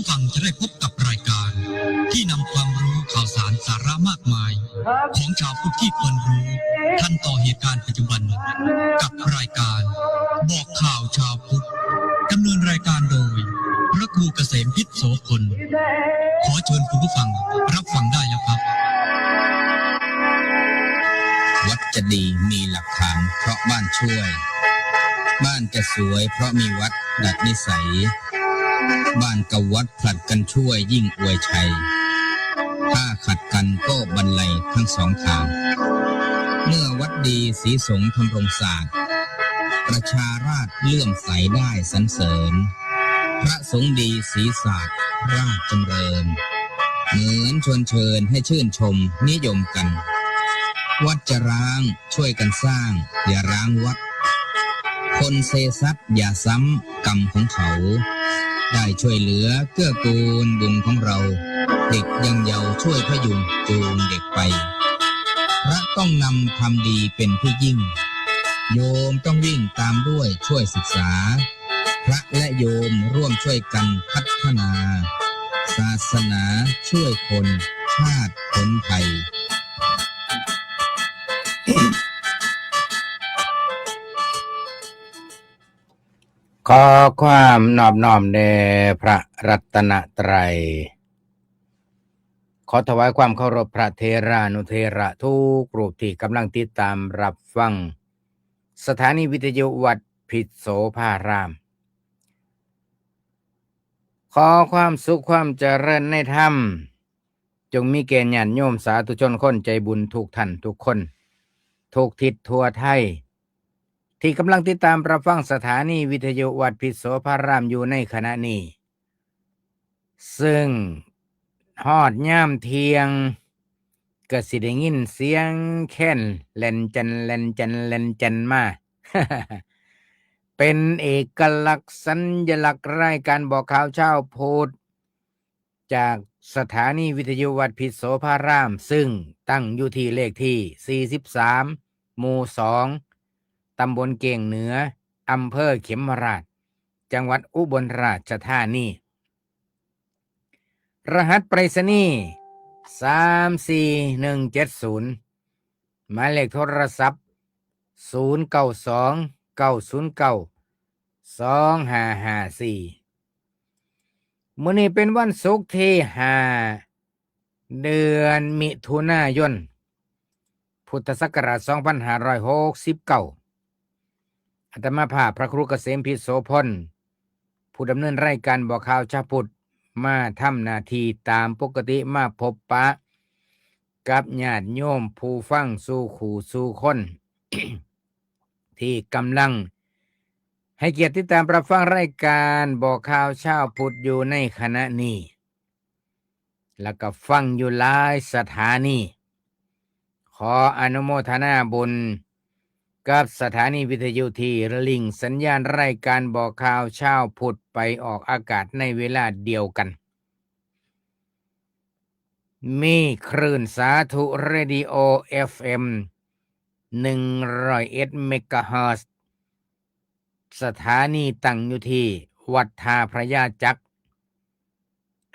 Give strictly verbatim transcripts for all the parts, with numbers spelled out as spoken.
ฟังจะได้พบกับรายการที่นำความรู้ข่าวสารสาระมากมาย ของชาวพุทธที่ควรรู้ทันต่อเหตุการณ์ปัจจุบัน กับรายการบอกข่าวชาวพุทธ ดำเนินรายการโดย พระครูเกษมพิษโสพล ขอเชิญคุณผู้ฟังรับฟังได้แล้วครับ วัดจะดีมีหลักฐานเพราะบ้านช่วย บ้านจะสวยเพราะมีวัดดัดนิสัย บ้านกับวัดผลัดกันช่วยยิ่งอวยชัย ถ้าขัดกันก็บันไลทั้งสองทาง เมื่อวัดดีศรีสงฆ์ธำรงศาสตร์ ประชาราษฎร์เลื่อมใสได้สรรเสริญ พระสงฆ์ดีศรีศาสตร์ราชจำเริญ เหมือนชวนเชิญให้ชื่นชมนิยมกัน วัดจะร้างช่วยกันสร้าง อย่าร้างวัด คนเซซัดอย่าซ้ำกรรมของเขา ได้ช่วยเหลือเกื้อกูลบุญของเรา เด็กยังเยาว์ช่วยพยุงจูงเด็กไป พระต้องนำทำดีเป็นที่ยิ่ง โยมต้องวิ่งตามด้วยช่วยศึกษา พระและโยมร่วมช่วยกันพัฒนา ศาสนาช่วยคนชาติพ้นภัย ขอความนอบน้อมแด่พระรัตนตรัย ขอถวายความเคารพพระเถรานุเถระทุกรูปที่กำลังติดตามรับฟัง สถานีวิทยุวัดพิษโสภาราม ขอความสุขความเจริญในธรรม จงมีแก่ญาติโยมสาธุชนคนใจบุญทุกท่านทุกคน ทุกทิศทั่วไทย ที่กำลังติดตามรับฟังสถานีวิทยุวัดพิษโสภารามอยู่ในขณะนี้ ซึ่งฮอดยามเที่ยง ก็สิได้ยินเสียงแคนแล่นจันแล่นจันแล่นจันมา เป็นเอกลักษณ์สัญลักษณ์รายการบอกข่าวชาวพุทธ จากสถานีวิทยุวัดพิษโสภาราม ซึ่งตั้งอยู่ที่เลขที่ สี่สิบสาม หมู่ สอง ตำบลเก้งเหนือ อำเภอเขมราฐ จังหวัดอุบลราชธานี รหัสไปรษณีย์ สามสี่หนึ่งเจ็ดศูนย์ หมายเลขโทรศัพท์ ศูนย์เก้าสอง เก้าศูนย์เก้า สองห้าห้าสี่ มื้อนี้เป็นวันศุกร์ที่ ห้า เดือนมิถุนายน พุทธศักราช สองพันห้าร้อยหกสิบเก้า อาตมาภาพพระครูเกษมพิษโสพล ผู้ดำเนินรายการบอกข่าวชาวพุทธ มาทำหน้าที่ตามปกติ มาพบปะกับญาติโยมผู้ฟังสู่คู่สู่คน ที่กำลังให้เกียรติติดตามรับฟังรายการบอกข่าวชาวพุทธอยู่ในขณะนี้ แล้วก็ฟังอยู่หลายสถานี ขออนุโมทนาบุญกับสถานีวิทยุที่ลิงก์สัญญาณรายการบอกข่าวชาวพุทธไปออกอากาศในเวลาเดียวกัน มีคลื่นสาธุเรดิโอ เอฟเอ็ม หนึ่งร้อยเอ็ด เมกะเฮิรตซ์ สถานีตั้งอยู่ที่วัดท่าพระยาจักร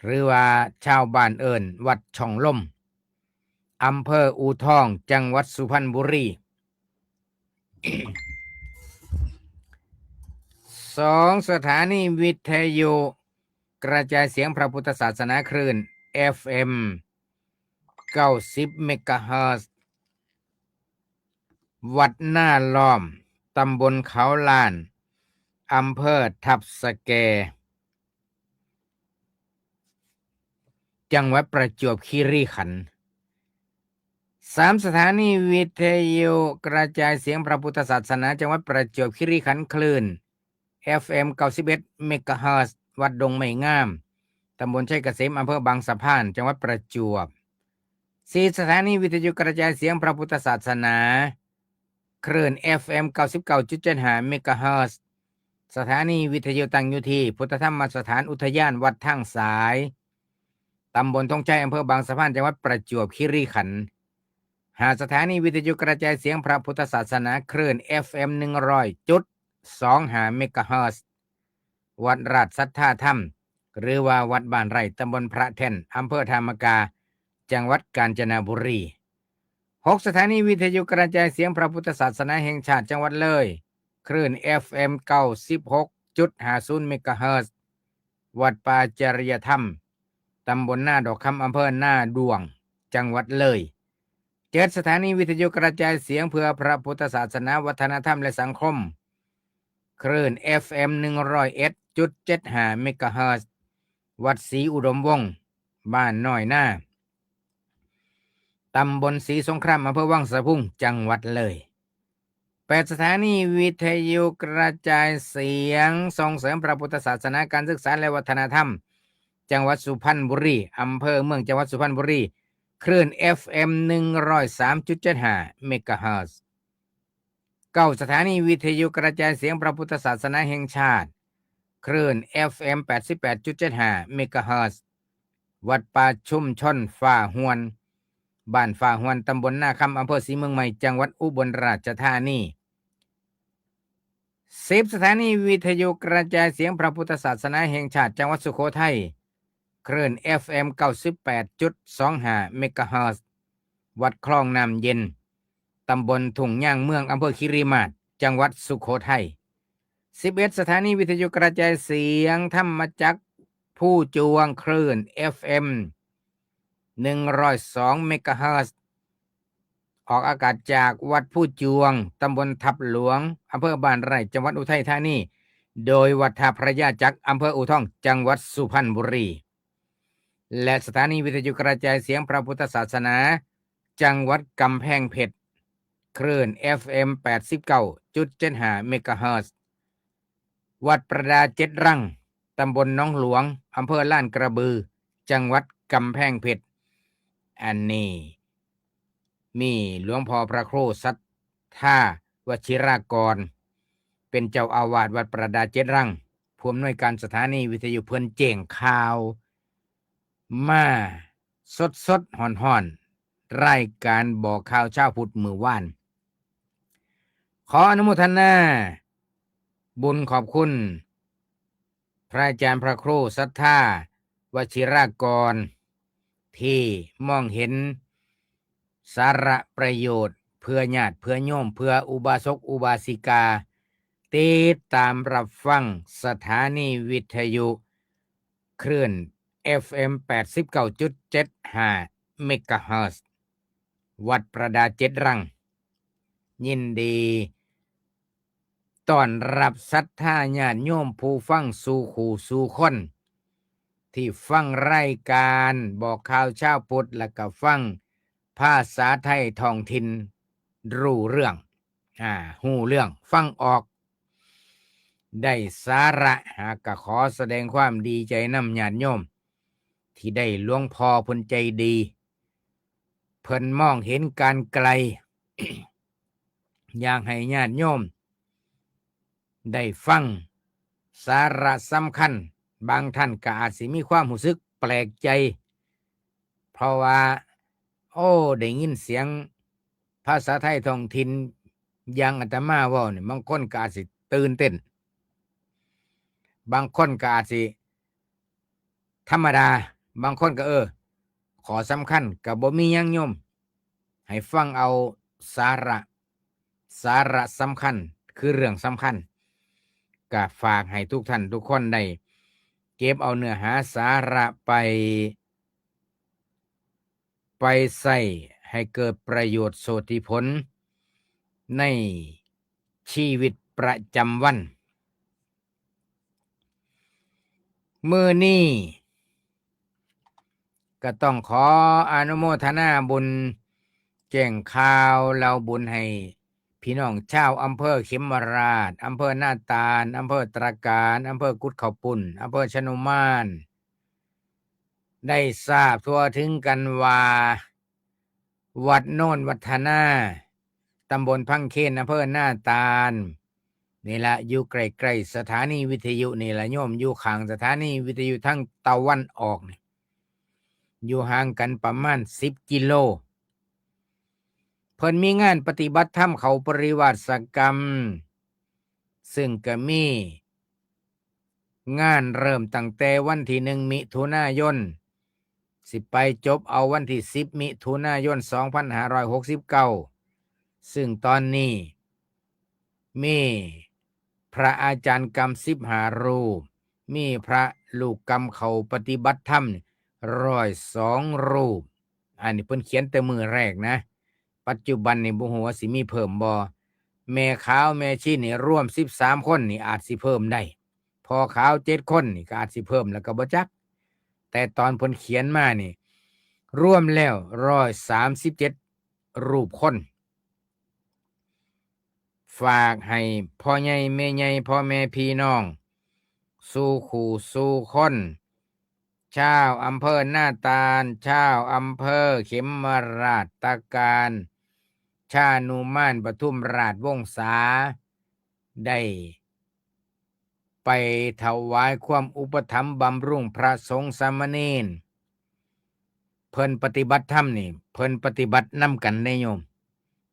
หรือว่าชาวบ้านเอิ้นวัดช่องลม อำเภออู่ทอง จังหวัดสุพรรณบุรี สองสถานีวิทยุกระจายเสียงพระพุทธศาสนาคลื่น เอฟเอ็ม เก้าสิบ เมกะเฮิรตซ์ วัดนาล้อม ตำบลเขาล้าน อำเภอทับสะแก จังหวัดประจวบคีรีขันธ์ สามสถานีวิทยุกระจายเสียงพระพุทธศาสนา จังหวัดประจวบคีรีขันธ์ คลื่น เอฟเอ็ม เก้าสิบเอ็ด เมกะเฮิรตซ์ วัดดงไม้งาม ตำบลชัยเกษม อำเภอบางสะพาน จังหวัดประจวบ สี่สถานีวิทยุกระจายเสียงพระพุทธศาสนา คลื่น เอฟเอ็ม เก้าสิบเก้าจุดเจ็ดห้า เมกะเฮิรตซ์ สถานีวิทยุตั้งอยู่ที่พุทธธรรมสถานอุทยานวัดทางสาย ตำบลธงชัย อำเภอบางสะพาน จังหวัดประจวบคีรีขันธ์ ห้าสถานีวิทยุกระจายเสียงพระพุทธศาสนา คลื่น เอฟเอ็ม หนึ่งร้อยจุดสองห้า เมกะเฮิรตซ์ วัดราชสัทธาธรรม หรือว่าวัดบ้านไร่ ตำบลพระแท่น อำเภอท่ามะกา จังหวัดกาญจนบุรี หกสถานีวิทยุกระจายเสียงพระพุทธศาสนาแห่งชาติ จังหวัดเลย คลื่น เอฟเอ็ม เก้าสิบหกจุดห้าศูนย์ เมกะเฮิรตซ์ วัดป่าจริยธรรม ตำบลนาดอกคำ อำเภอนาด้วง จังหวัดเลย เจ็ดสถานีวิทยุกระจายเสียงเพื่อพระพุทธศาสนา วัฒนธรรม และสังคม คลื่น เอฟเอ็ม หนึ่งร้อยเอ็ดจุดเจ็ดห้า เมกะเฮิรตซ์ วัดศรีอุดมวงศ์ บ้านน้อยนา ตำบลศรีสงคราม อำเภอวังสะพุง จังหวัดเลย แปดสถานีวิทยุกระจายเสียงส่งเสริมพระพุทธศาสนา การศึกษา และวัฒนธรรม จังหวัดสุพรรณบุรี อำเภอเมือง จังหวัดสุพรรณบุรี คลื่น เอฟเอ็ม หนึ่งร้อยสามจุดเจ็ดห้า เมกะเฮิรตซ์ เก้าสถานีวิทยุกระจายเสียงพระพุทธศาสนาแห่งชาติ คลื่น เอฟเอ็ม แปดสิบแปดจุดเจ็ดห้า เมกะเฮิรตซ์ วัดป่าชุมชนฟ้าฮวน บ้านฟ้าฮวน ตำบลนาคำ อำเภอศรีเมืองใหม่ จังหวัดอุบลราชธานี สิบสถานีวิทยุกระจายเสียงพระพุทธศาสนาแห่งชาติ จังหวัดสุโขทัย คลื่น เอฟเอ็ม เก้าสิบแปดจุดสองห้า เมกะเฮิรตซ์ วัดคลองน้ำเย็น ตำบลทุ่งยางเมือง อำเภอคีรีมาศ จังหวัดสุโขทัย สิบเอ็ดสถานีวิทยุกระจายเสียงธรรมจักรภูจวง คลื่น เอฟเอ็ม หนึ่งร้อยสอง เมกะเฮิรตซ์ ออกอากาศจากวัดภูจวง ตำบลทับหลวง อำเภอบ้านไร่ จังหวัดอุทัยธานี โดยวัดท่าพระยาจักร อำเภออู่ทอง จังหวัดสุพรรณบุรี และสถานีวิทยุกระจายเสียงพระพุทธศาสนา จังหวัดกำแพงเพชร คลื่น เอฟเอ็ม แปดสิบเก้าจุดเจ็ดห้า เมกะเฮิรตซ์ วัดประดาเจ็ดรัง ตำบลหนองหลวง อำเภอลาดกระบือ จังหวัดกำแพงเพชร อันนี้ มีหลวงพ่อพระครูศรัทธาวชิรากร เป็นเจ้าอาวาสวัดประดาเจ็ดรัง ผู้อำนวยการสถานีวิทยุ เพิ่นแจ้งข่าวมาสดๆ ฮ้อนๆ รายการบอกข่าวเช้าพุธมื้อวาน ขออนุโมทนาบุญขอบคุณ พระอาจารย์พระครูศรัทธาวชิรากร ที่มองเห็นสาระประโยชน์เพื่อญาติเพื่อโยม เพื่ออุบาสกอุบาสิกา ติดตามรับฟังสถานีวิทยุคลื่น เอฟเอ็ม แปดสิบเก้าจุดเจ็ดห้า เมกะเฮิรตซ์ วัดประดาเจ็ดรัง ยินดี ต้อนรับศรัทธาญาติโยมผู้ฟังสู่คู่สู่คน ที่ฟังรายการบอกข่าวเช้าพุธ และก็ฟังภาษาไทยท้องถิ่นรู้เรื่อง อ่า ฮู้เรื่อง ฟังออก ได้สาระ หากก็ขอแสดงความดีใจนำญาติโยม ที่ได้หลวงพ่อเพิ่นใจดี เพิ่นมองเห็นการไกล อยากให้ญาติโยมได้ฟังสาระสำคัญ บางท่านก็อาจสิมีความรู้สึกแปลกใจ เพราะว่า โอ้ ได้ยินเสียงภาษาไทยท้องถิ่นอย่างอาตมาเว้านี่ บางคนก็อาจสิตื่นเต้น บางคนก็อาจสิธรรมดา บางคนก็ เออ ข้อสำคัญก็บ่มีหยังโยม ให้ฟังเอาสาระ สาระสำคัญ คือเรื่องสำคัญ ก็ฝากให้ทุกท่านทุกคนได้เก็บเอาเนื้อหาสาระไป ไปใช้ให้เกิดประโยชน์โสติผลในชีวิตประจำวัน มื้อนี้ก็ต้องขออนุโมทนาบุญ แจ้งข่าวเล่าบุญให้พี่น้องชาวอำเภอเขมราฐ อำเภอนาตาล อำเภอตระการ อำเภอกุดข้าวปุ้น อำเภอชะนุมาน ได้ทราบทั่วถึงกันว่า วัดโนนวัฒนา ตำบลพังเคน อำเภอนาตาล นี่ละ อยู่ใกล้ๆสถานีวิทยุนี่ละโยม อยู่ข้างสถานีวิทยุทางตะวันออกนี่ อยู่ห่างกันประมาณสิบกิโล เพิ่นมีงานปฏิบัติธรรมเข้าปริวาสกรรม ซึ่งก็มี งานเริ่มตั้งแต่วันที่หนึ่งมิถุนายน สิไปจบเอาวันที่สิบมิถุนายนสองพันห้าร้อยหกสิบเก้า ซึ่งตอนนี้มีพระอาจารย์กำสิบห้ารูป มีพระลูกกำเข้าปฏิบัติธรรมร้อยสองรูป อันนี้เพิ่นเขียนแต่มื้อแรกนะ ปัจจุบันนี่บ่ฮู้ว่าสิมีเพิ่มบ่ แม่ขาวแม่ชีนี่รวมสิบสามคนนี่อาจสิเพิ่มได้ พ่อขาวเจ็ดคนนี่ก็อาจสิเพิ่มแล้วก็บ่จัก แต่ตอนเพิ่นเขียนมานี่ รวมแล้วร้อยสามสิบเจ็ดรูปคน ฝากให้พ่อใหญ่แม่ใหญ่ พ่อแม่พี่น้อง สู่คู่สู่คน ชาวอำเภอนาตาล ชาวอำเภอเขมราชการ ชานุมานปทุมราชวงศา ได้ไปถวายความอุปถัมภ์บำรุงพระสงฆ์สามเณร เพิ่นปฏิบัติธรรมนี่ เพิ่นปฏิบัตินำกันเด้โยม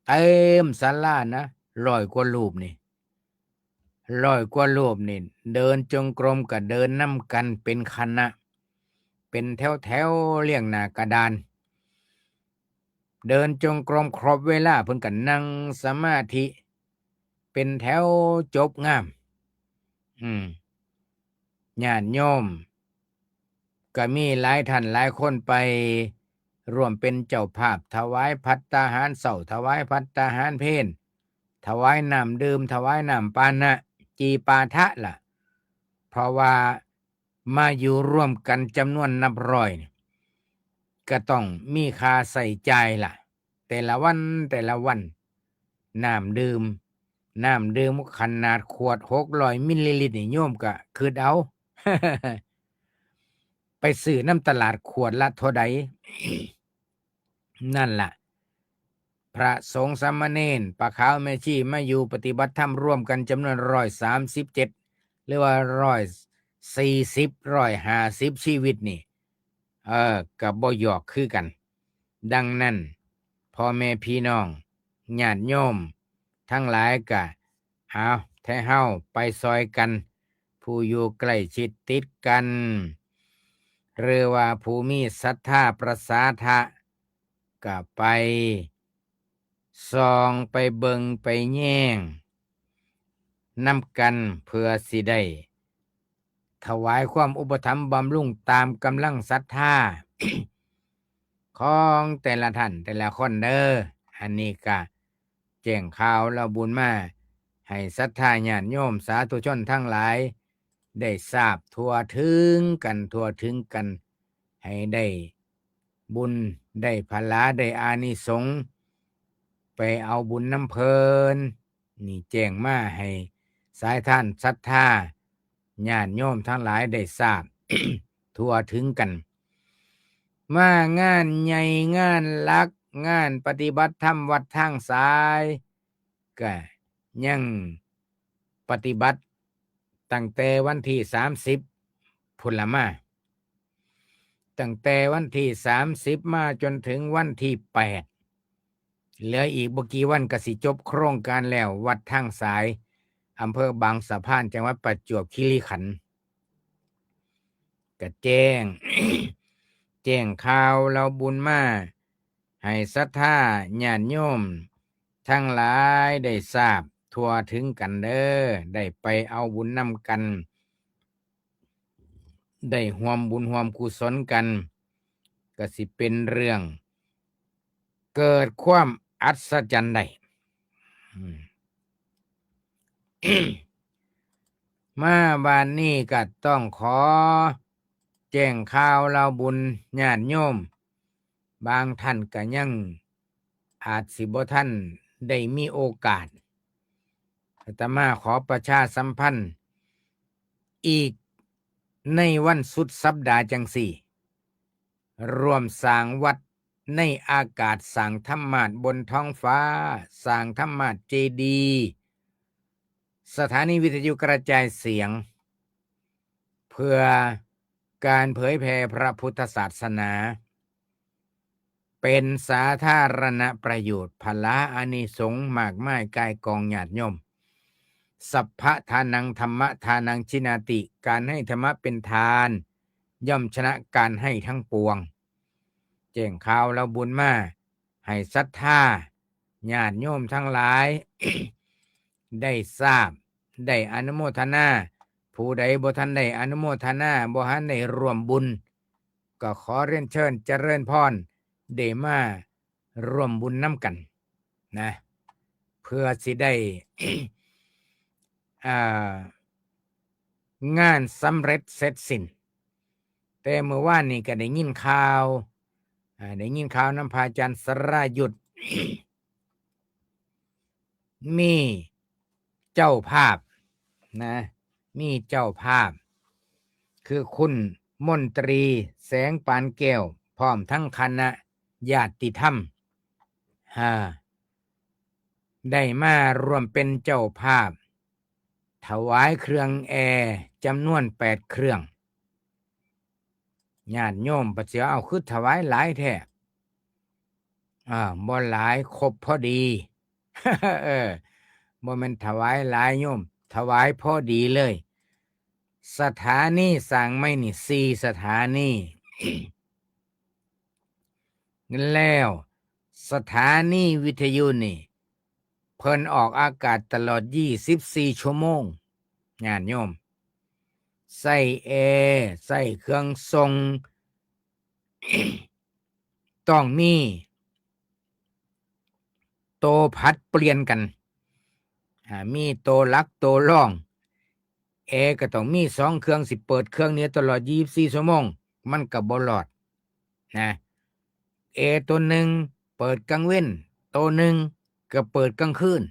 เต็มศาลานะ ร้อยกว่ารูปนี่ ร้อยกว่ารูปนี่ เดินจงกรมก็เดินนำกันเป็นคณะ เป็นแถวๆ เรียงหน้ากระดาน เดินจงกรมครบเวลา เพิ่นก็นั่งสมาธิ เป็นแถวจบงาม อืม ญาติโยม ก็มีหลายท่านหลายคนไปร่วมเป็นเจ้าภาพ ถวายภัตตาหารเช้า ถวายภัตตาหารเพล ถวายน้ำดื่ม ถวายน้ำปานะ จีปาถะล่ะ เพราะว่ามาอยู่ร่วมกันจำนวนนับร้อยนี่ ก็ต้องมีค่าใช้จ่ายล่ะ แต่ละวันแต่ละวัน น้ำดื่ม น้ำดื่มขนาดขวดหกร้อยมิลลิลิตรนี่ โยมก็คิดเอา ไปซื้อนำตลาดขวดละเท่าใด นั่นล่ะ พระสงฆ์สามเณร ป้าขาวแม่ชีมาอยู่ปฏิบัติธรรมร่วมกันจำนวนร้อยสามสิบเจ็ด หรือว่าร้อยสี่สิบ ร้อยห้าสิบชีวิตนี่ เออ ก็บ่หยอกคือกัน ดังนั้น พ่อแม่พี่น้อง ญาติโยม ทั้งหลายก็ เอา แท้เฮาไปซอยกัน ผู้อยู่ใกล้ชิดติดกัน หรือว่าผู้มีศรัทธาประสาทะ ก็ไปส่อง ไปเบิ่ง ไปแยงนำกัน เพื่อสิได้ถวายความอุปถัมภ์บำรุงตามกำลังศรัทธา ของแต่ละท่านแต่ละคนเด้อ อันนี้ก็แจ้งข่าวเล่าบุญมา ให้ศรัทธาญาติโยมสาธุชนทั้งหลาย ได้ทราบทั่วถึงกัน ทั่วถึงกัน ให้ได้บุญ ได้ผลา ได้อานิสงส์ ไปเอาบุญนำเพิ่น นี่แจ้งมาให้สายทานศรัทธาญาติโยมทั้งหลายได้ทราบ ทั่วถึงกัน มางานใหญ่งานหลัก งานปฏิบัติธรรมวัดทางสาย ก็ยังปฏิบัติตั้งแต่วันที่สามสิบพุ้นละมา ตั้งแต่วันที่สามสิบมาจนถึงวันที่แปด เหลืออีกบ่กี่วันก็สิจบโครงการแล้ว วัดทางสาย อำเภอบางสะพาน จังหวัดประจวบคีรีขันธ์ ก็แจ้ง แจ้งข่าวเล่าบุญมา ให้ศรัทธาญาติโยมทั้งหลายได้ทราบทั่วถึงกันเด้อ ได้ไปเอาบุญนำกัน ได้ร่วมบุญร่วมกุศลกัน ก็สิเป็นเรื่องเกิดความอัศจรรย์ได้ อืม มาบาดนี้ก็ต้องขอแจ้งข่าวเล่าบุญญาติโยม บางท่านก็ยังอาจสิบ่ทันได้มีโอกาส อาตมาขอประชาสัมพันธ์อีก ในวันสุดสัปดาห์จังซี้ ร่วมสร้างวัดในอากาศ สร้างธรรมาสน์บนท้องฟ้า สร้างธรรมาสน์เจดีย์ สถานีวิทยุกระจายเสียง เพื่อการเผยแผ่พระพุทธศาสนา เป็นสาธารณประโยชน์ ผลาอานิสงส์มากมายก่ายกองญาติโยม สัพพะทานัง ธัมมะทานัง ชินาติ การให้ธรรมะเป็นทาน ย่อมชนะการให้ทั้งปวง แจ้งข่าวเล่าบุญมา ให้ศรัทธาญาติโยมทั้งหลาย ได้ทราบ ได้อนุโมทนา ผู้ใดบ่ทันได้อนุโมทนา บ่ทันได้ร่วมบุญ ก็ขอเรียนเชิญเจริญพร ได้มาร่วมบุญนำกันนะ เพื่อสิได้ อ่า งานสำเร็จเสร็จสิ้น แต่เมื่อวานนี้ก็ได้ยินข่าว อ่า ได้ยินข่าวนำพระอาจารย์สรายุทธ มีเจ้าภาพนะ มีเจ้าภาพ คือคุณมนตรีแสงปานแก้ว พร้อมทั้งคณะญาติธรรม อ่า ได้มาร่วมเป็นเจ้าภาพ ถวายเครื่องแอร์จำนวนแปดเครื่อง ญาติโยมปะเสียเอาคือถวายหลายแท้ อ่า บ่หลาย ครบพอดี เออ บ่แม่นถวายหลายโยม ถวายพอดีเลย สถานีสร้างใหม่นี่สี่สถานี แล้วสถานีวิทยุนี่ เพิ่นออกอากาศตลอดยี่สิบสี่ชั่วโมง ญาติโยม ใส่แอร์ ใส่เครื่องส่ง ต้องมี โตผัดเปลี่ยนกัน อ่า มีโตหลักโตรอง แอร์ก็ต้องมีสองเครื่อง สิเปิดเครื่องนี้ตลอดยี่สิบสี่ชั่วโมง มันก็บ่รอดนะ แอร์ตัวหนึ่งเปิดกลางเว้น ตัวหนึ่งก็เปิดกลางคืน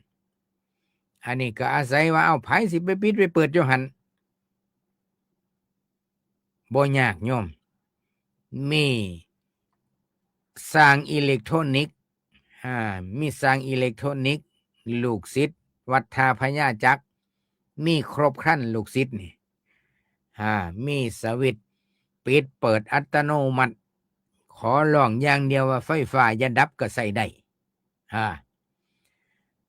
อันนี้ก็อาศัยว่า เอา ไผสิไปปิดไปเปิดอยู่หั่น บ่ยากโยม มีช่างอิเล็กทรอนิกส์ อ่า มีช่างอิเล็กทรอนิกส์ ลูกศิษย์วัดท่าพญาจักร มีครบครันลูกศิษย์นี่ อ่า มีสวิตช์ปิดเปิดอัตโนมัติ ขอร้องอย่างเดียวว่าไฟฟ้าอย่าดับก็ใช้ได้ อ่า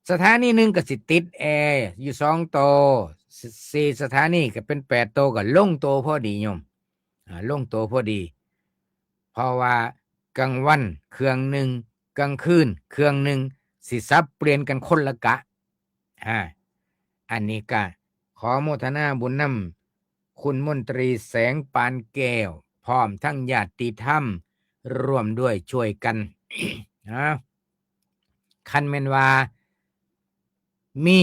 สถานีหนึ่งก็สิติดแอร์อยู่สองโต ส- สี่สถานีก็เป็นแปดโต ก็ลงโตพอดีโยม อ่า ลงโตพอดี เพราะว่ากลางวันเครื่องหนึ่ง กลางคืนเครื่องหนึ่ง สิสับเปลี่ยนกันคนละกะ อ่า อันนี้ก็ขอโมทนาบุญนำคุณมนตรีแสงปานแก้ว พร้อมทั้งญาติธรรม ร่วมด้วยช่วยกัน นะ คันแม่นว่า มี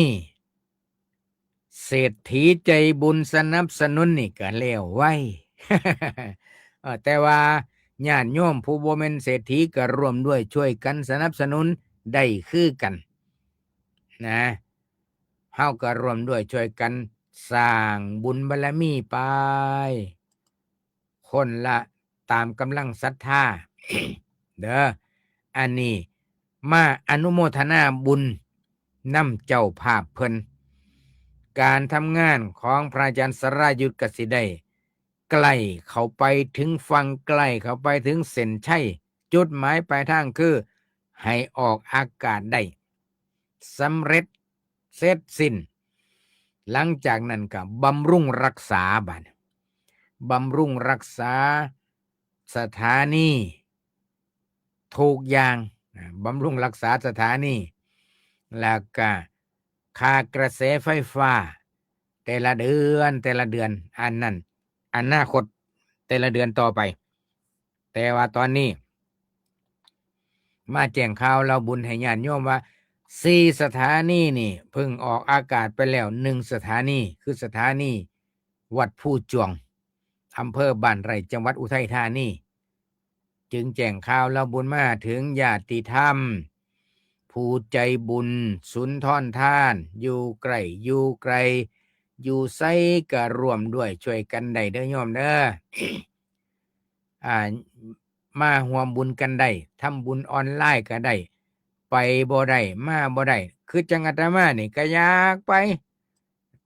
เศรษฐีใจบุญสนับสนุนนี่ก็แล้วไว เออ แต่ว่าญาติโยมผู้บ่แม่นเศรษฐีก็ร่วมด้วยช่วยกันสนับสนุนได้คือกัน นะ เฮาก็ร่วมด้วยช่วยกันสร้างบุญบารมีไป คนละตามกำลังศรัทธา เด้อ อันนี้มาอนุโมทนาบุญนำเจ้าภาพเพิ่น การทำงานของพระอาจารย์สรายุทธก็สิได้ใกล้เข้าไปถึงฝั่ง ใกล้เข้าไปถึงเส้นชัย จุดหมายปลายทางคือให้ออกอากาศได้สำเร็จเสร็จสิ้น หลังจากนั้นก็บำรุงรักษา บัดนี้บำรุงรักษาสถานีทุกอย่าง นะ บำรุงรักษาสถานี แล้วก็ค่ากระแสไฟฟ้า แต่ละเดือน แต่ละเดือน อันนั้นอนาคตแต่ละเดือนต่อไป แต่ว่าตอนนี้ มาแจ้งข่าวเล่าบุญให้ญาติโยมว่า สี่สถานีนี่เพิ่งออกอากาศไปแล้วหนึ่งสถานี คือสถานีวัดภูจวง อำเภอบ้านไร่ จังหวัดอุทัยธานี จึงแจ้งข่าวเล่าบุญมาถึงญาติธรรม ผู้ใจบุญสุนทรทาน อยู่ใกล้อยู่ไกล อยู่ไสก็ร่วมด้วยช่วยกันได้เด้อโยมเด้อ อ่า มาร่วมบุญกันได้ ทำบุญออนไลน์ก็ได้ ไปบ่ได้ มาบ่ได้ คือจังอาตมานี่ก็อยากไป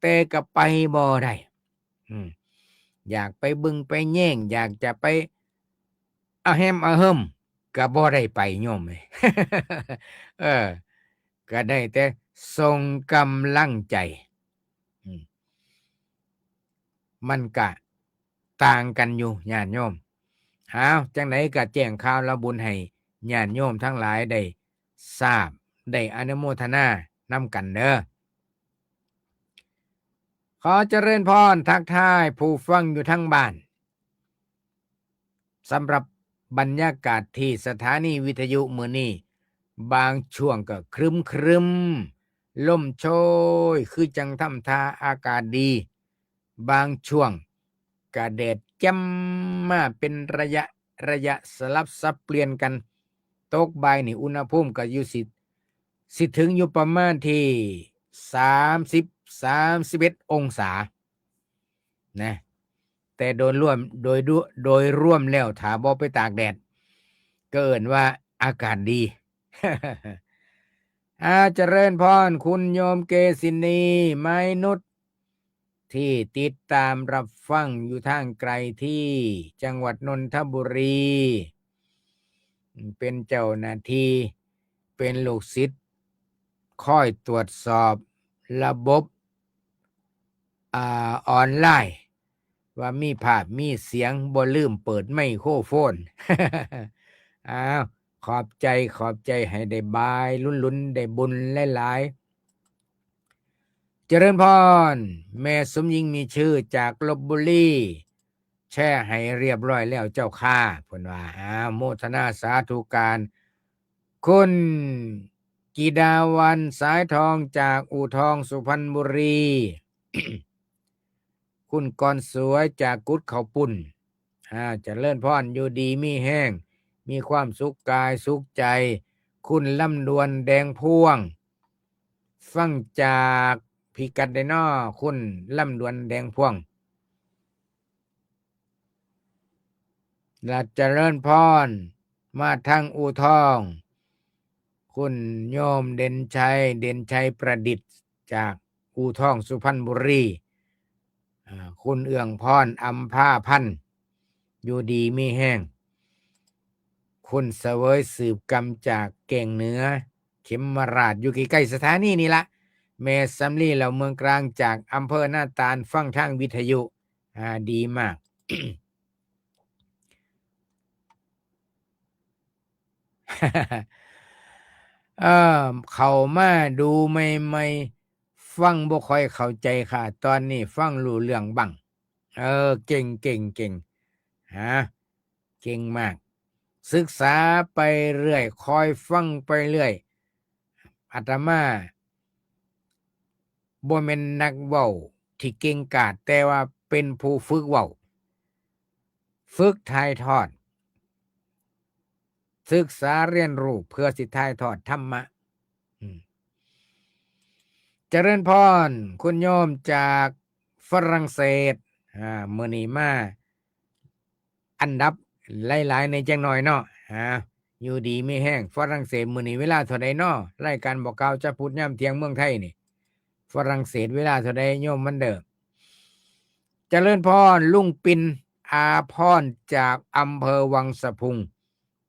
แต่ก็ไปบ่ได้ อืม อยากไปเบิ่งไปแยง อยากจะไปอะแฮมอะเฮิม ก็บ่ได้ไปโยมเอ้ย เออ ก็ได้แต่ส่งกำลังใจ มันกะต่างกันอยู่ญาติโยม อ้าว จังใดกะแจ้งข่าวละบุญให้ญาติโยมทั้งหลายได้ทราบ ได้อนุโมทนานำกันเด้อ ขอเจริญพรทักทายผู้ฟังอยู่ทางบ้าน สำหรับบรรยากาศที่สถานีวิทยุมื้อนี้ บางช่วงก็ครึ้มๆ ลมโชย คือจั่งทำท่าอากาศดี บางช่วงก็แดดแจ่มมาเป็นระยะระยะ สลับสับเปลี่ยนกัน ตกบ่ายนี่อุณหภูมิก็อยู่สิ สิถึงอยู่ประมาณที่ สามสิบ สามสิบเอ็ด องศา นะ แต่โดยรวม โดยดุ- โดยรวมแล้ว ถ้าบ่ไปตากแดด ก็เอิ้นว่าอากาศดี อา เจริญพร คุณโยมเกษินี ไม้นุช ที่ติดตามรับฟังอยู่ทางไกลที่จังหวัดนนทบุรี เป็นเจ้าหน้าที่ เป็นลูกศิษย์ คอยตรวจสอบระบบ อ่า ออนไลน์ ว่ามีภาพมีเสียง บ่ลืมเปิดไมโครโฟน อ้าว ขอบใจ ขอบใจ ให้ได้บายหลุนๆ ได้บุญหลายๆ เจริญพร แม่สมหญิงมีชื่อจากลพบุรี แชร์ให้เรียบร้อยแล้วเจ้าค่ะ เพิ่นว่า อ้าว โมทนาสาธุการ คุณกิดาวันสายทองจากอู่ทองสุพรรณบุรี คุณกรสวยจากกุดเขาวปุ้น อ่า เจริญพร อยู่ดีมีแฮง มีความสุขกายสุขใจ คุณลำดวนแดงพ่วง ฟังจากพิกัดใดน้อ คุณลำดวนแดงพ่วง และเจริญพร มาทางอู่ทอง คุณโยมเด่นชัย เด่นชัยประดิษฐ์ จากอู่ทองสุพรรณบุรี อ่า คุณเอื้องพร อัมพาพันธ์ อยู่ดีมีแฮง คุณเสวยสืบกำจากแก่งเหนือ เขมราช อยู่ใกล้ๆสถานีนี่ละ แม่สำลีเหล่าเมืองกลางจากอำเภอหน้าตาล ฟังทางวิทยุ อ่า ดีมาก เอ่อ เข้ามาดูใหม่ๆ ฟังบ่ค่อยเข้าใจค่ะ ตอนนี้ฟังรู้เรื่องบ้าง เออ เก่ง เก่ง เก่ง ฮะ เก่งมาก ศึกษาไปเรื่อย คอยฟังไปเรื่อย อาตมา บ่แม่นนักเว้าที่เก่งกาจ แต่ว่าเป็นผู้ฝึกเว้า ฝึกถ่ายทอด ศึกษาเรียนรู้เพื่อสิถ่ายทอดธรรมะ อืม เจริญพร คุณโยมจากฝรั่งเศส อ่า มื้อนี้มา อันดับหลายๆในจังหน่อยเนาะ อ่า อยู่ดีมีแฮง ฝรั่งเศส มื้อนี้เวลาเท่าใดน้อ รายการบอกกล่าวชาวพุทธยามเที่ยงเมืองไทยนี่ ฝรั่งเศสเวลาเท่าใดโยมมันเด้อ เจริญพร ลุงปิน อาพร จากอำเภอวังสะพุง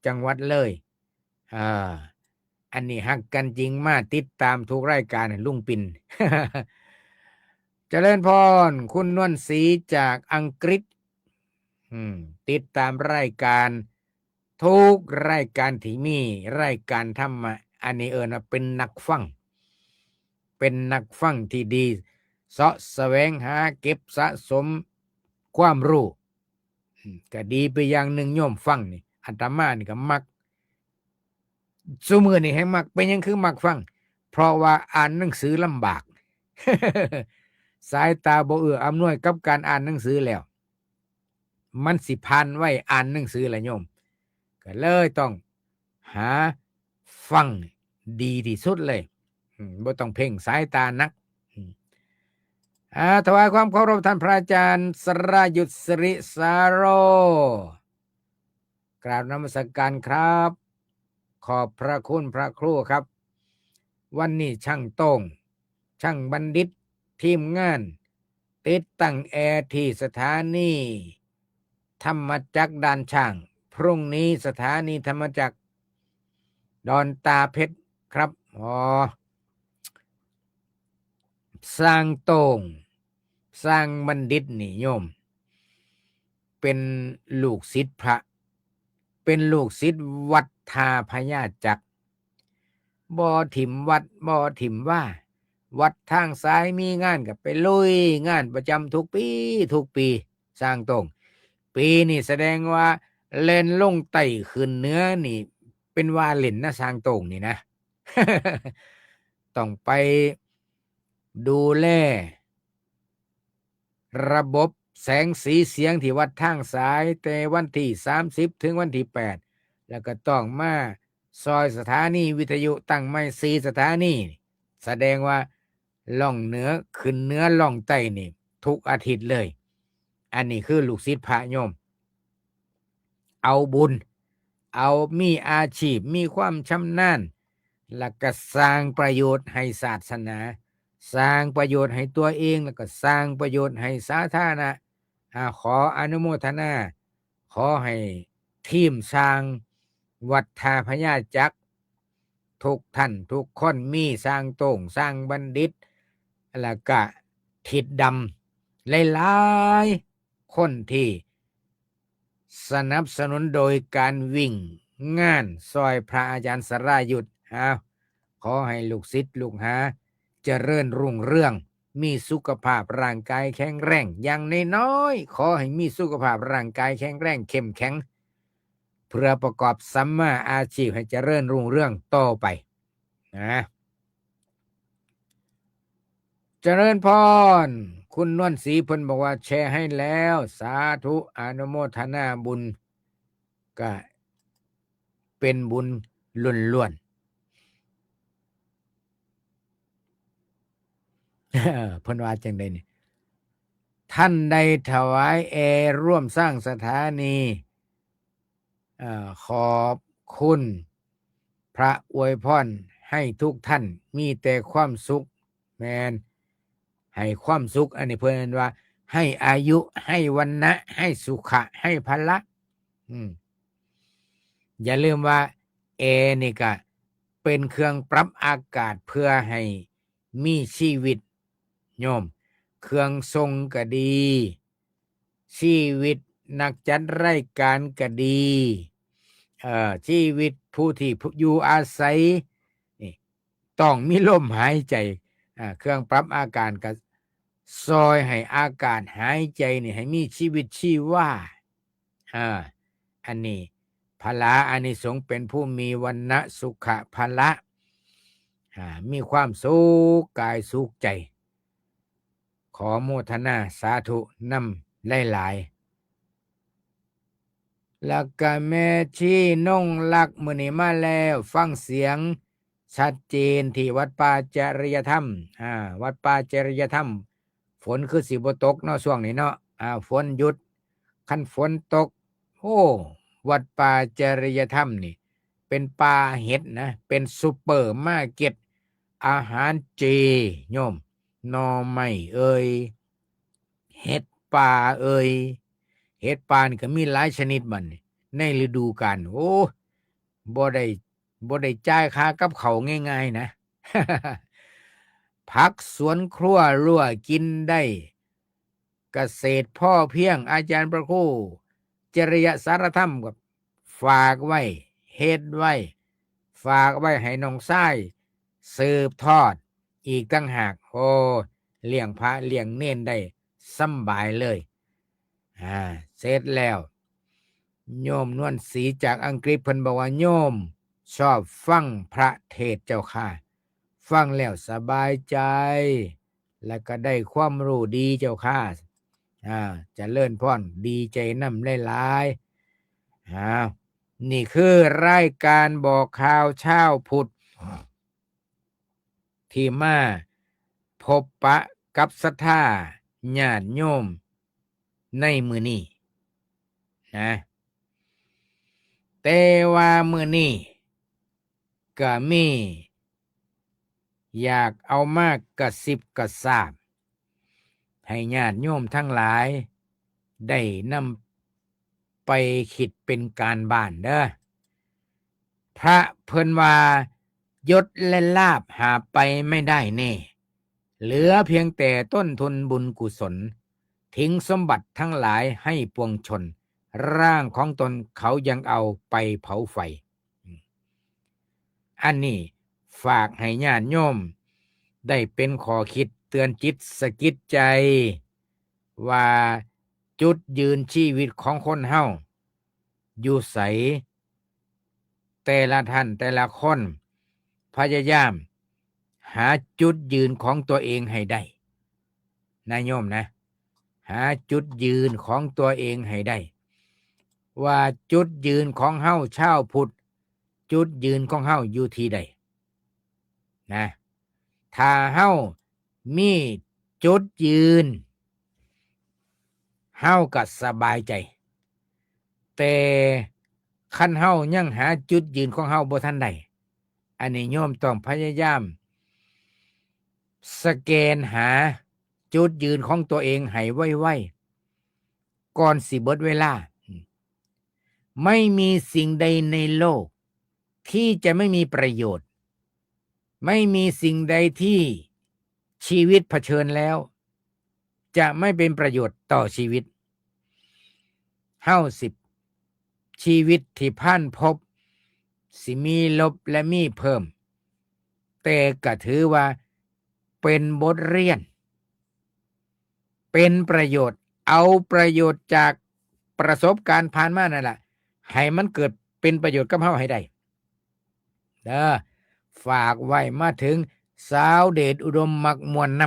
จังหวัดเลย อ่า อันนี้ฮักกันจริง มาติดตามทุกรายการ ลุงปิน เจริญพร คุณนวลศรีจากอังกฤษ อืม ติดตามรายการ ทุกรายการที่มีรายการธรรมะ อันนี้เอิ้นว่าเป็นนักฟัง เป็นนักฟังที่ดี เสาะแสวงหาเก็บสะสมความรู้ อืม ก็ดีไปอย่างหนึ่ง โยมฟังนี่ อาตมานี่ก็มัก ซุมื้อนี่แฮงมัก เป็นหยังคือมักฟัง เพราะว่าอ่านหนังสือลำบาก สายตาบ่เอื้ออำนวยกับการอ่านหนังสือแล้ว มันสิผ่านวัยอ่านหนังสือละโยม ก็เลยต้องหาฟังดีที่สุดเลย อืม บ่ต้องเพ่งสายตานัก อืม อ่า ถวายความเคารพท่านพระอาจารย์สรายุทธ สิริสาโร กราบนมัสการครับ ขอบพระคุณพระครูครับ วันนี้ช่างโต้ง ช่างบัณฑิต ทีมงาน ติดตั้งแอร์ที่สถานีธรรมจักรด่านช้าง พรุ่งนี้สถานีธรรมจักรดอนตาเพชรครับ อ๋อ ช่างโต้ง ช่างบัณฑิตนี่โยม เป็นลูกศิษย์พระ เป็นลูกศิษย์วัดท่าพญาจักร บ่ถิ่มวัด บ่ถิ่มว่า วัดทางสายมีงานก็ไปลุยงานประจำทุกปี ทุกปี ช่างโต้ง ปีนี้แสดงว่าแล่นลงใต้ขึ้นเหนือนี่ เป็นว่าเล่นนะ ช่างโต้งนี่นะ ต้องไปดูแล ระบบแสงสีเสียงที่วัดทางสาย แต่วันที่สามสิบถึงวันที่แปด แล้วก็ต้องมาซอยสถานีวิทยุตั้งใหม่สี่สถานี แสดงว่าล่องเหนือขึ้นเหนือล่องใต้นี่ ทุกอาทิตย์เลย อันนี้คือลูกศิษย์พระโยม เอาบุญ เอามีอาชีพ มีความชำนาญ แล้วก็สร้างประโยชน์ให้ศาสนา สร้างประโยชน์ให้ตัวเอง แล้วก็สร้างประโยชน์ให้สาธารณะ อ่า ขออนุโมทนา ขอให้ทีมช่างวัดท่าพญาจักร ทุกท่านทุกคน มีช่างโต้ง ช่างบัณฑิต แล้วก็ทิดดำ หลายๆ คนที่สนับสนุนโดยการวิ่งงานซอยพระอาจารย์สรายุทธ อ้าว ขอให้ลูกศิษย์ลูกหาเจริญรุ่งเรือง มีสุขภาพร่างกายแข็งแรง อย่างน้อยๆ ขอให้มีสุขภาพร่างกายแข็งแรงเข้มแข็ง เพื่อประกอบสัมมาอาชีพให้เจริญรุ่งเรืองต่อไปนะ เจริญพร คุณนวลศรีเพิ่นบอกว่าแชร์ให้แล้ว สาธุ อนุโมทนาบุญ ก็เป็นบุญล้วนๆ เพิ่นว่าจังใดนี่ ท่านได้ถวายแอร์ร่วมสร้างสถานี เอ่อ ขอบคุณพระอวยพรให้ทุกท่านมีแต่ความสุข แม่น ให้ความสุข อันนี้เพิ่นว่า ให้อายุ ให้วรรณะ ให้สุขะ ให้พละ อืม อย่าลืมว่าแอร์นี่ก็เป็นเครื่องปรับอากาศเพื่อให้มีชีวิตโยม เครื่องทรงก็ดี ชีวิตนักจัดรายการก็ดี เอ่อ ชีวิตผู้ที่อยู่อาศัยนี่ ต้องมีลมหายใจ อ่า เครื่องปรับอากาศก็ซอยให้อากาศหายใจนี่ให้มีชีวิตชีวา อ่า อันนี้ พละอานิสงส์เป็นผู้มีวรรณะสุขะพละ อ่า มีความสุขกายสุขใจ ขอโมทนาสาธุนำหลายๆ แล้วก็แม่ชีนงรัก มื้อนี้มาแล้ว ฟังเสียงชัดเจนที่วัดป่าจริยธรรม อ่า วัดป่าจริยธรรม ฝนคือสิบ่ตกเนาะช่วงนี้เนาะ อ่า ฝนหยุด คันฝนตก โอ้ วัดป่าจริยธรรมนี่ เป็นป่าเห็ดนะ เป็นซูเปอร์มาร์เก็ต อาหารเจ โยม หน่อไม้เอ่ย เห็ดป่าเอ่ย เห็ดป่านี่ก็มีหลายชนิดบัดนี้ ในฤดูกาล โอ้ บ่ได้ บ่ได้จ่ายค่ากับข้าวง่ายๆนะ ผักสวนครัวลวกกินได้ เกษตรพอเพียง อาจารย์พระครู จริยสารธรรมก็ฝากไว้ เฮ็ดไว้ ฝากไว้ให้น้องชายสืบทอดอีกต่างหาก โอ้ เลี้ยงพระเลี้ยงเณรได้สำบายเลย อ่า เสร็จแล้ว โยมนวลศรีจากอังกฤษเพิ่นบอกว่า โยมชอบฟังพระเทศน์เจ้าค่ะ ฟังแล้วสบายใจ และก็ได้ความรู้ดีเจ้าค่ะ อ่า เจริญพร ดีใจนำหลายๆ อ้าว นี่คือรายการบอกข่าวเช้าพุทธ ที่มาพบปะกับศรัทธาญาติโยมในมื้อนี้นะ แต่ว่ามื้อนี้ก็มี อยากเอามากระซิบกระซาบ ให้ญาติโยมทั้งหลายได้นำไปคิดเป็นการบ้านเด้อ พระเพิ่นว่า ยศและลาภหาไปไม่ได้แน่ เหลือเพียงแต่ต้นทุนบุญกุศล ทิ้งสมบัติทั้งหลายให้ปวงชน ร่างของตนเขายังเอาไปเผาไฟ อันนี้ฝากให้ญาติโยม ได้เป็นข้อคิดเตือนจิตสะกิดใจ ว่าจุดยืนชีวิตของคนเฮาอยู่ไส แต่ละท่านแต่ละคน พยายามหาจุดยืนของตัวเองให้ได้ นะโยมนะ หาจุดยืนของตัวเองให้ได้ ว่าจุดยืนของเฮาชาวพุทธ จุดยืนของเฮาอยู่ที่ใด นะ ถ้าเฮามีจุดยืน เฮาก็สบายใจ แต่คันเฮายังหาจุดยืนของเฮาบ่ทันได้ อันนี้โยมต้องพยายาม สแกนหาจุดยืนของตัวเองให้ไวๆ ก่อนสิเบิดเวลา ไม่มีสิ่งใดในโลก ที่จะไม่มีประโยชน์ ไม่มีสิ่งใดที่ชีวิตเผชิญแล้ว จะไม่เป็นประโยชน์ต่อชีวิต เฮาสิ ชีวิตที่ผ่านพบ สิมีลบและมีเพิ่ม แต่ก็ถือว่าเป็นบทเรียน เป็นประโยชน์ เอาประโยชน์จากประสบการณ์ผ่านมานั่นแหละ ให้มันเกิดเป็นประโยชน์กับเฮาให้ได้ เด้อ ฝากไว้มาถึงสาวเดชอุดมมักม่วนน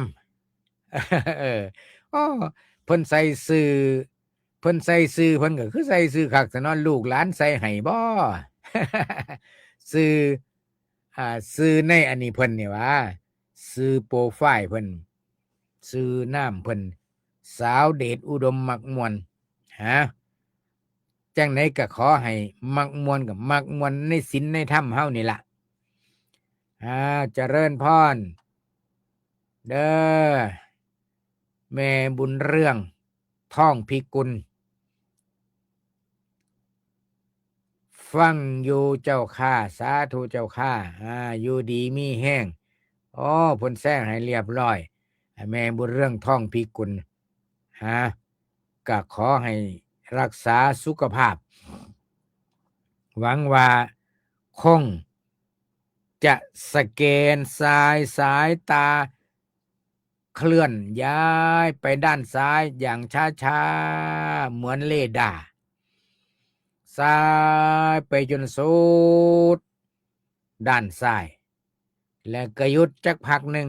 ำ เออ อ้อ เพิ่นใส่ชื่อ เพิ่นใส่ชื่อ เพิ่นก็คือใส่ชื่อคักซะเนาะ ลูกหลานใส่ให้บ่ ชื่อ อ่า ชื่อในอันนี้เพิ่นนี่หว่า ชื่อโปรไฟล์เพิ่น ชื่อนามเพิ่น สาวเดชอุดมมักม่วน ฮะ จั่งใดก็ขอให้มักม่วนกับมักม่วนในศีลในธรรมเฮานี่ล่ะ อ่า เจริญพร เด้อ แม่บุญเรือง ทองพิกุล ฟังอยู่เจ้าข้า สาธุเจ้าข้า อ่า อยู่ดีมีแฮง อ้อ เพิ่นแซงให้เรียบร้อย แม่บุญเรือง ทองพิกุล ฮะ ก็ขอให้รักษาสุขภาพ หวังว่าคงจะสแกนสาย สายตา เคลื่อนย้ายไปด้านซ้ายอย่างช้าๆ เหมือนเรดาร์ ซ้ายไปจนสุดด้านซ้าย แล้วก็หยุดจักพักหนึ่ง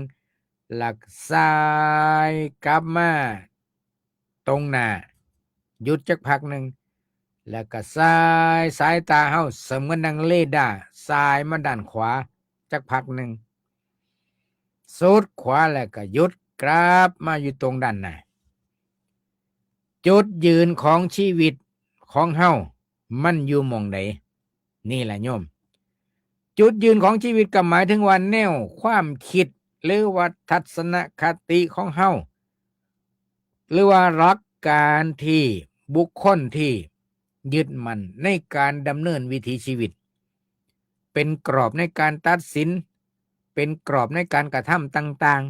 แล้วซ้ายกลับมาตรงหน้า หยุดจักพักหนึ่ง แล้วก็ซ้าย สายตาเฮาเสมือนดังเรดาร์ ซ้ายมาด้านขวาจักพักหนึ่ง สุดขวาแล้วก็หยุดกลับมาอยู่ตรงด้านหน้า จุดยืนของชีวิตของเฮามันอยู่หม่องใด นี่แหละโยม จุดยืนของชีวิตก็หมายถึงว่าแนวความคิด หรือว่าทัศนคติของเฮา หรือว่าหลักการที่บุคคลที่ยึดมั่นในการดำเนินวิถีชีวิต เป็นกรอบในการตัดสิน เป็นกรอบในการกระทำต่าง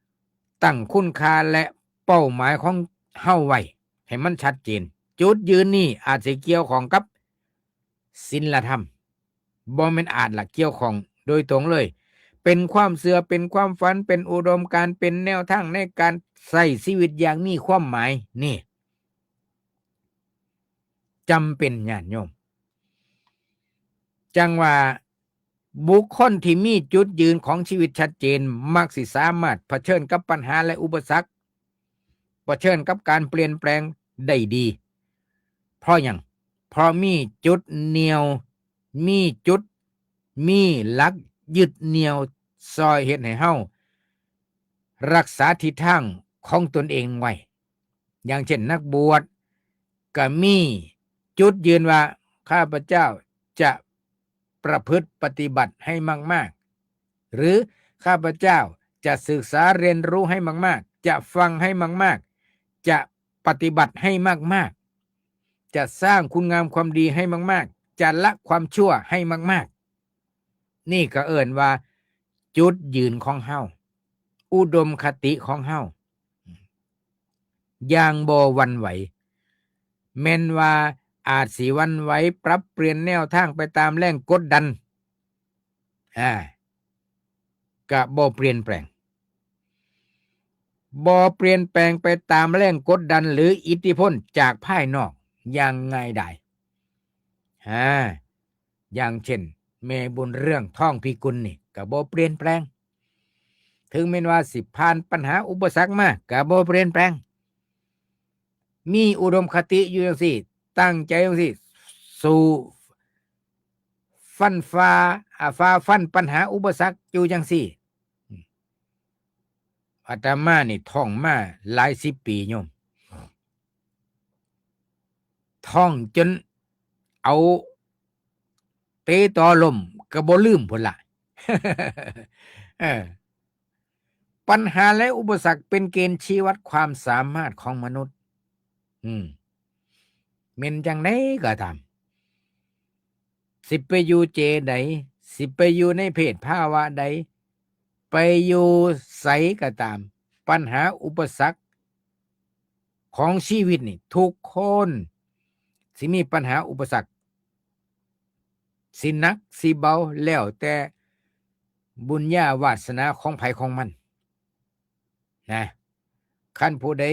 ๆ ตั้งคุณค่าและเป้าหมายของเฮาไว้ให้มันชัดเจน จุดยืนนี่อาจสิเกี่ยวข้องกับศีลธรรม บ่แม่นอาจล่ะ เกี่ยวข้องโดยตรงเลย เป็นความเชื่อ เป็นความฝัน เป็นอุดมการณ์ เป็นแนวทางในการใช้ชีวิตอย่างมีความหมาย นี่ จำเป็นญาติโยม จั่งว่าบุคคลที่มีจุดยืนของชีวิตชัดเจน มักสิสามารถเผชิญกับปัญหาและอุปสรรค เผชิญกับการเปลี่ยนแปลงได้ดี เพราะหยัง เพราะมีจุดเหนี่ยว มีจุด มีหลักยึดเหนี่ยวซอยเฮ็ดให้เฮารักษาทิศทางของตนเองไว้ อย่างเช่นนักบวชก็มีจุดยืนว่า ข้าพเจ้าจะประพฤติปฏิบัติให้มากๆ หรือข้าพเจ้าจะศึกษาเรียนรู้ให้มากๆ จะฟังให้มากๆ จะปฏิบัติให้มากๆ จะสร้างคุณงามความดีให้มากๆ จะละความชั่วให้มากๆ นี่ก็เอิ้นว่าจุดยืนของเฮา อุดมคติของเฮาอย่างบ่หวั่นไหว แม้นว่าอาจสิหวั่นไหวปรับเปลี่ยนแนวทางไปตามแรงกดดัน อ่า ก็บ่เปลี่ยนแปลง บ่เปลี่ยนแปลงไปตามแรงกดดันหรืออิทธิพลจากภายนอกอย่างง่ายดาย อ่า อย่างเช่น แม่บุญเรือง ทองพิกุลนี่ก็บ่เปลี่ยนแปลง ถึงแม้นว่าสิผ่านปัญหาอุปสรรคมาก็บ่เปลี่ยนแปลง มีอุดมคติอยู่จังซี่ ตั้งใจจังซี่ สู้ฟันฝ่า อ่า ฝ่าฟันปัญหาอุปสรรคอยู่จังซี่ อาตมานี่ท่องมาหลายสิบปีโยม ท่องจนเอาเตะต่อล้มก็บ่ลืมพุ้นละ เออ ปัญหาและอุปสรรคเป็นเกณฑ์ชี้วัดความสามารถของมนุษย์ อืม แม่นจังใดก็ตาม สิไปอยู่เจใด สิไปอยู่ในเพศภาวะใด ไปอยู่ไสก็ตาม ปัญหาอุปสรรคของชีวิตนี่ ทุกคนสิมีปัญหาอุปสรรค สิหนักสิเบา แล้วแต่บุญญาวาสนาของไผของมัน นะ คันผู้ใด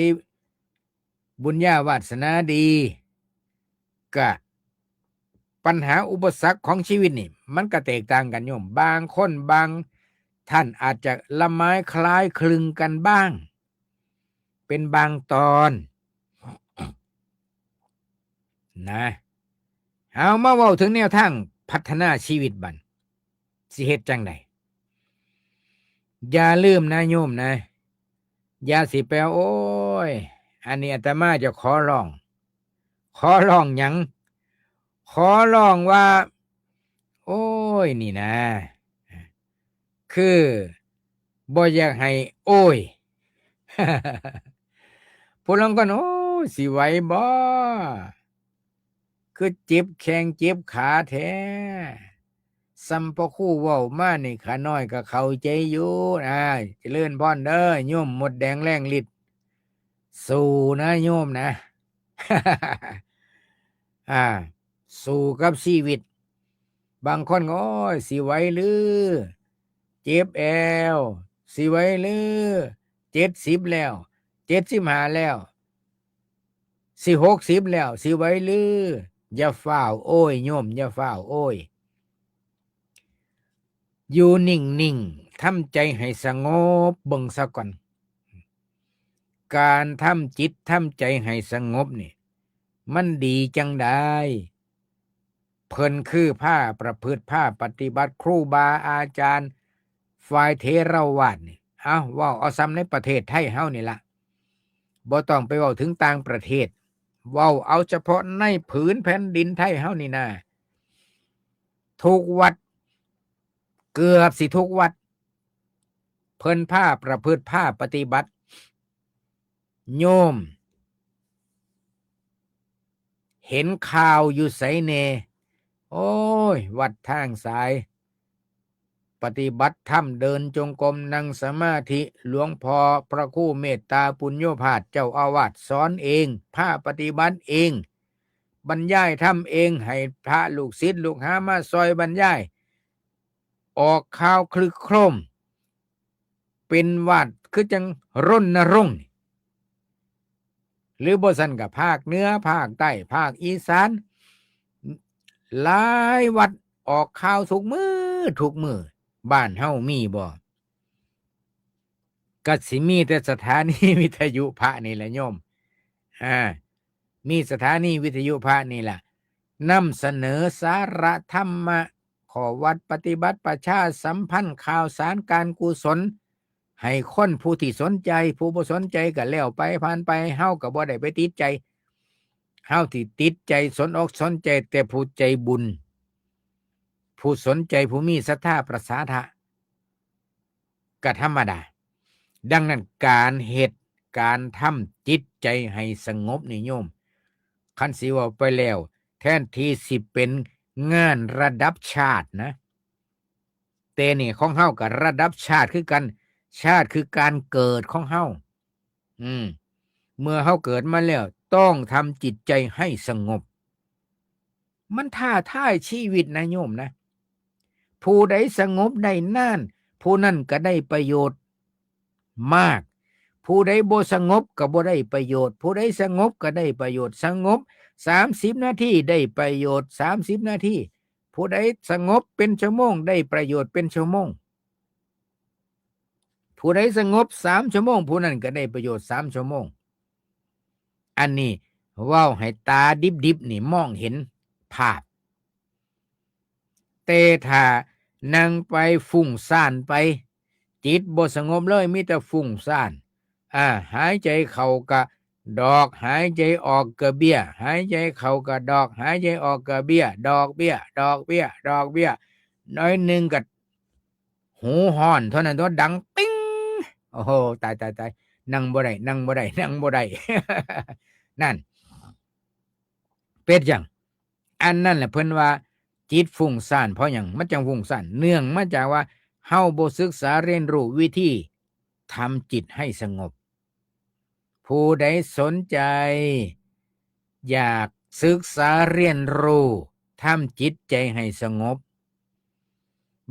บุญญาวาสนาดี กะปัญหาอุปสรรคของชีวิตนี่ มันก็แตกต่างกันโยม บางคนบางท่านอาจจะละไม้คล้ายคลึงกันบ้าง เป็นบางตอน นะ เอามาเว้าถึงแนวทางพัฒนาชีวิตบัด สิเฮ็ดจั่งใด อย่าลืมนะโยมนะ อย่าสิไป โอ้ย อันนี้อาตมาจะขอร้อง ขอร้องหยัง ขอร้องว่า โอ้ย นี่นะ คือบ่อยากให้ โอ้ย ผู้ลางคน โอ้ย สิไหวบ่ คือเจ็บแข้งเจ็บขาแท้ ส่ำพระครูเว้ามานี่ ข้าน้อยก็เข้าใจอยู่นะ เจริญพรเด้อ โยมมดแดงแรงฤทธิ์ สู้นะโยมนะ อ่า สู้กับชีวิต บางคนก็ โอ้ย สิไหวหรือ เจ็บแอว สิไหวหรือ เจ็ดสิบแล้ว เจ็ดสิบห้าแล้ว สิหกสิบแล้ว สิไหวหรือ อย่าฟ้าวโอ้ยโยม อย่าฟ้าวโอ้ย อยู่นิ่งๆ ทำใจให้สงบเบิ่งซะก่อน การทำจิตทำใจให้สงบนี่ มันดีจั่งใด เพิ่นคือพาประพฤติ พาปฏิบัติ ครูบาอาจารย์ ฝ่ายเถรวาทนี่ เอ้า เว้าเอาส่ำในประเทศไทยเฮานี่ละ บ่ต้องไปเว้าถึงต่างประเทศ เว้าเอาเฉพาะในผืนแผ่นดินไทยเฮานี่นา ทุกวัด เกือบสิทุกวัด เพิ่นพาประพฤติ พาปฏิบัติ โยม เห็นข่าวอยู่ไสแน่ โอ้ย วัดทางสาย ปฏิบัติธรรม เดินจงกรม นั่งสมาธิ หลวงพ่อพระครูเมตตาปุญโญภาส เจ้าอาวาสสอนเอง พาปฏิบัติเอง บรรยายธรรมเอง ให้พระลูกศิษย์ลูกหามาซอยบรรยาย ออกข่าวคลึกโครม เป็นวัดคือจั่งรณรงค์ หรือบ่ซั้นก็ภาคเหนือ ภาคใต้ ภาคอีสาน หลายวัดออกข่าวทุกมื้อ ทุกมื้อ บ้านเฮามีบ่ ก็สิมีแต่สถานีวิทยุพระนี่แหละโยม อ่า มีสถานีวิทยุพระนี่แหละ นำเสนอสาระธรรมะ ข้อวัดปฏิบัติ ประชาสัมพันธ์ข่าวสารการกุศล ให้คนผู้ที่สนใจ ผู้บ่สนใจก็แล้วไปผ่านไป เฮาก็บ่ได้ไปติดใจ เฮาที่ติดใจสนอกสนใจแต่ผู้ใจบุญ ผู้สนใจ ผู้มีศรัทธาประสาทะ ก็ธรรมดา ดังนั้นการเฮ็ด การทำจิตใจให้สงบนี่โยม คันสิเว้าไปแล้ว แทนที่สิเป็นงานระดับชาตินะ แต่นี่ของเฮาก็ระดับชาติคือกัน ชาติคือการเกิดของเฮา อืม เมื่อเฮาเกิดมาแล้ว ต้องทำจิตใจให้สงบ มันท้าทายชีวิตนะโยมนะ ผู้ใดสงบได้นาน ผู้นั้นก็ได้ประโยชน์มาก ผู้ใดบ่สงบก็บ่ได้ประโยชน์ ผู้ใดสงบก็ได้ประโยชน์ สงบสามสิบนาทีได้ประโยชน์สามสิบนาที ผู้ใดสงบเป็นชั่วโมงได้ประโยชน์เป็นชั่วโมง ผู้ใดสงบสามชั่วโมง ผู้นั้นก็ได้ประโยชน์สามชั่วโมง อันนี้เว้าให้ตาดิบๆ นี่มองเห็นภาพ แต่ถ้านั่งไปฟุ้งซ่านไป จิตบ่สงบเลย มีแต่ฟุ้งซ่าน อ่า หายใจเข้ากะดอก หายใจออกกะเบี้ย หายใจเข้ากะดอก หายใจออกกะเบี้ย ดอกเบี้ย ดอกเบี้ย ดอกเบี้ย น้อยหนึ่งกะ หูฮ้อนเท่านั้นตัว ดังปิ้ง โอ้โห ตาย ตาย ตาย นั่งบ่ได้ นั่งบ่ได้ นั่งบ่ได้ นั่น เป็นหยัง อันนั้นแหละเพิ่นว่าจิตฟุ้งซ่าน เพราะหยังมันจังฟุ้งซ่าน เนื่องมาจากว่าเฮาบ่ศึกษาเรียนรู้วิธีทำจิตให้สงบ ผู้ใดสนใจ อยากศึกษาเรียนรู้ทำจิตใจให้สงบ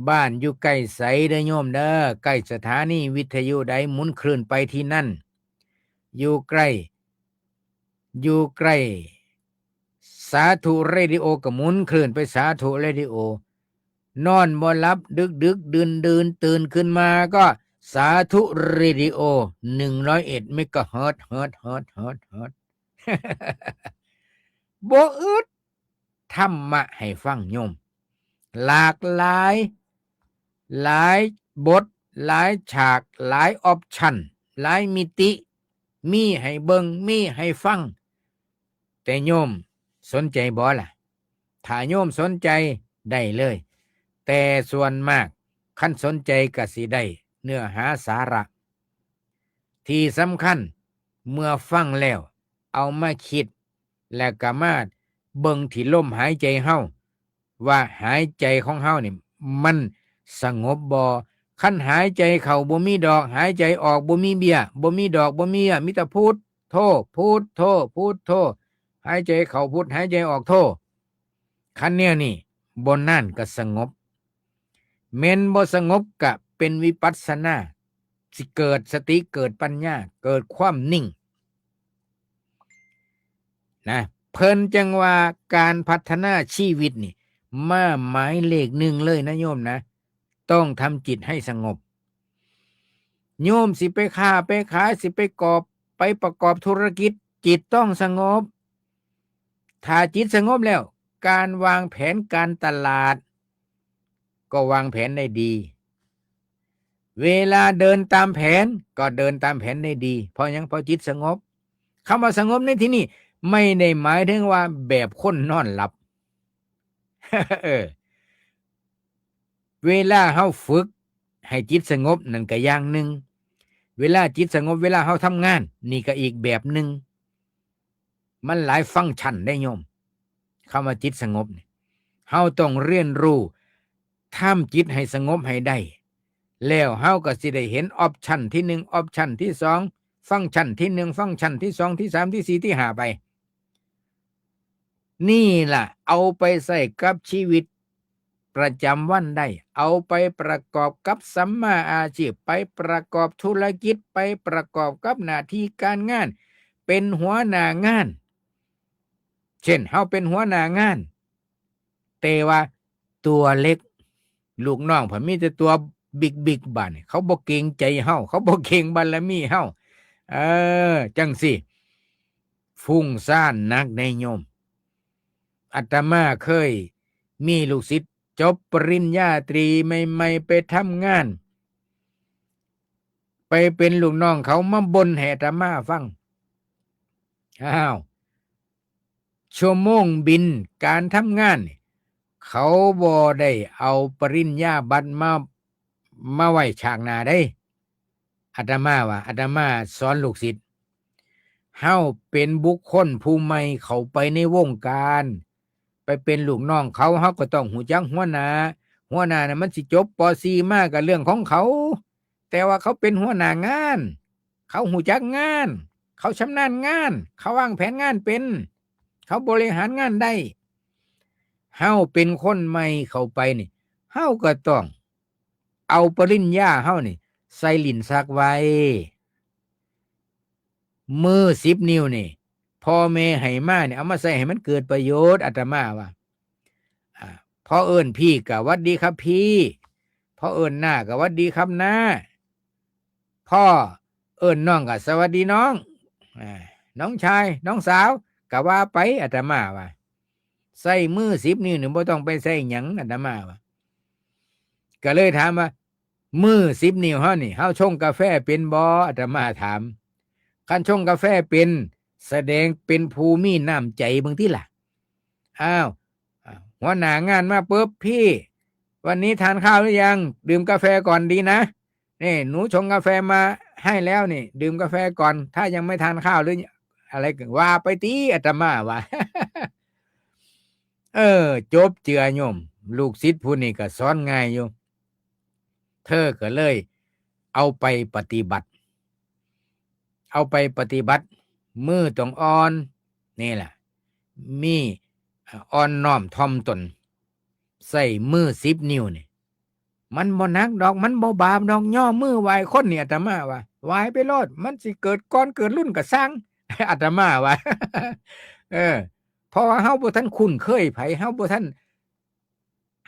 บ้านอยู่ใกล้ไสเด้อโยมเด้อ ใกล้สถานีวิทยุใดหมุนคลื่นไปที่นั่น อยู่ใกล้ อยู่ใกล้สาธุเรดิโอก็หมุนคลื่นไปสาธุเรดิโอ นอนบ่หลับ ดึกดึกดื่นดื่น ตื่นขึ้นมาก็สาธุเรดิโอ หนึ่งร้อยเอ็ดเมกะเฮิรตซ์ เฮิรตซ์ เฮิรตซ์ เฮิรตซ์ เฮิรตซ์ บ่อึดธรรมะให้ฟังโยม หลากหลาย หลายบท หลายฉาก หลายออปชัน หลายมิติ มีให้เบิ่ง มีให้ฟัง แต่โยมสนใจบ่ล่ะ ถ้าโยมสนใจได้เลย แต่ส่วนมากคันสนใจก็สิได้เนื้อหาสาระ ที่สำคัญ เมื่อฟังแล้ว เอามาคิด แล้วก็มาเบิ่งที่ลมหายใจเฮา ว่าหายใจของเฮานี่มันสงบบ่ คันหายใจเข้าบ่มีดอก หายใจออกบ่มีเบี้ย บ่มีดอกบ่มีเบี้ย มีแต่พุทโธ พุทโธ พุทโธ หายใจเข้าพุท หายใจออกโธ คันแนวนี้บ่นานก็สงบ แม่นบ่สงบก็เป็นวิปัสสนา สิเกิดสติ เกิดปัญญา เกิดความนิ่ง นะ เพิ่นจังว่าการพัฒนาชีวิตนี่ มาหมายเลขหนึ่งเลยนะโยมนะ ต้องทำจิตให้สงบ โยมสิไปค้าไปขาย สิไปกอบ ไปประกอบธุรกิจ จิตต้องสงบ ถ้าจิตสงบแล้ว การวางแผนการตลาด ก็วางแผนได้ดี เวลาเดินตามแผนก็เดินตามแผนได้ดี เพราะหยัง เพราะจิตสงบ คำว่าสงบในที่นี่ ไม่ได้หมายถึงว่าแบบคนนอนหลับ เออ เวลาเฮาฝึกให้จิตสงบนั่นก็อย่างหนึ่ง เวลาจิตสงบ เวลาเฮาทำงาน นี่ก็อีกแบบหนึ่ง มันหลายฟังก์ชันได้โยม คำว่าจิตสงบนี่ เฮาต้องเรียนรู้ทำจิตให้สงบให้ได้ แล้วเฮาก็สิได้เห็นออปชันที่หนึ่ง ออปชันที่สอง ฟังก์ชันที่หนึ่ง ฟังก์ชันที่สอง ที่สาม ที่สี่ ที่ห้า ไป นี่ล่ะ เอาไปใช้กับชีวิตประจำวันได้ เอาไปประกอบกับสัมมาอาชีพ ไปประกอบธุรกิจ ไปประกอบกับหน้าที่การงาน เป็นหัวหน้างาน เช่น เฮาเป็นหัวหน้างาน แต่ว่าตัวเล็ก ลูกน้องเพิ่นมีแต่ตัวบิ๊กๆ บาดนี่ เขาบ่เกรงใจเฮา เขาบ่เกรงบารมีเฮา เออ จั่งซี้ ฟุ้งซ่านหนักเด้โยม อาตมาเคยมีลูกศิษย์จบปริญญาตรีใหม่ๆ ไปทำงาน ไปเป็นลูกน้องเขามาบ่นให้อาตมาฟัง อ้าว ชั่วโมงบินการทำงานนี่ เขาบ่ได้เอาปริญญาบัตรมา มาไว้ฉากหน้าเด้ อาตมาว่า อาตมาสอนลูกศิษย์ เฮาเป็นบุคคลผู้ใหม่เข้าไปในวงการ ไปเป็นลูกน้องเขา เฮาก็ต้องรู้จักหัวหน้า หัวหน้าน่ะมันสิจบ ป.สี่ มาก็เรื่องของเขา แต่ว่าเขาเป็นหัวหน้างาน เขาฮู้จักงาน เขาชำนาญงาน เขาวางแผนงานเป็น เขาบริหารงานได้ เฮาเป็นคนใหม่เข้าไปนี่ เฮาก็ต้องเอาปริญญาเฮานี่ ใส่ลิ้นชักไว้ มือสิบนิ้วนี่ พ่อแม่ให้มานี่ เอามาใส่ให้มันเกิดประโยชน์ อาตมาว่า อ่า พอเอิ้นพี่ก็หวัดดีครับพี่ พอเอิ้นน้าก็หวัดดีครับน้า พ่อเอิ้นน้องก็สวัสดีน้อง อ่า น้องชาย น้องสาว ก็ว่าไป อาตมาว่า ใส่มือสิบนิ้วนี่บ่ต้องไปใส่หยัง อาตมาว่า ก็เลยถามว่า มือสิบนิ้วเฮานี่ เฮาชงกาแฟเป็นบ่ อาตมาถาม คันชงกาแฟเป็น แสดงเป็นผู้มีน้ำใจเบิ่งติล่ะ อ้าว อ่า หัวหน้างานมาปุ๊บ พี่ วันนี้ทานข้าวหรือยัง ดื่มกาแฟก่อนดีนะ นี่ หนูชงกาแฟมาให้แล้วนี่ ดื่มกาแฟก่อน ถ้ายังไม่ทานข้าวหรืออะไรก็ว่าไปติ อาตมาว่า เออ จบเจือโยม ลูกศิษย์ผู้นี้ก็สอนง่ายอยู่ เธอก็เลยเอาไปปฏิบัติ เอาไปปฏิบัติ มือต้องอ่อน นี่แหละ มี อ่า อ่อนน้อมถ่อมตน ใส่มือสิบนิ้วนี่ มันบ่หนักดอก มันบ่บาปดอก ย่อมือไหว้คนนี่ อาตมาว่า ไหว้ไปโลด มันสิเกิดก่อนเกิดรุ่นก็ซ่าง อาตมาว่า เออ เพราะว่าเฮาบ่ทันคุ้นเคยไผ เฮาบ่ทัน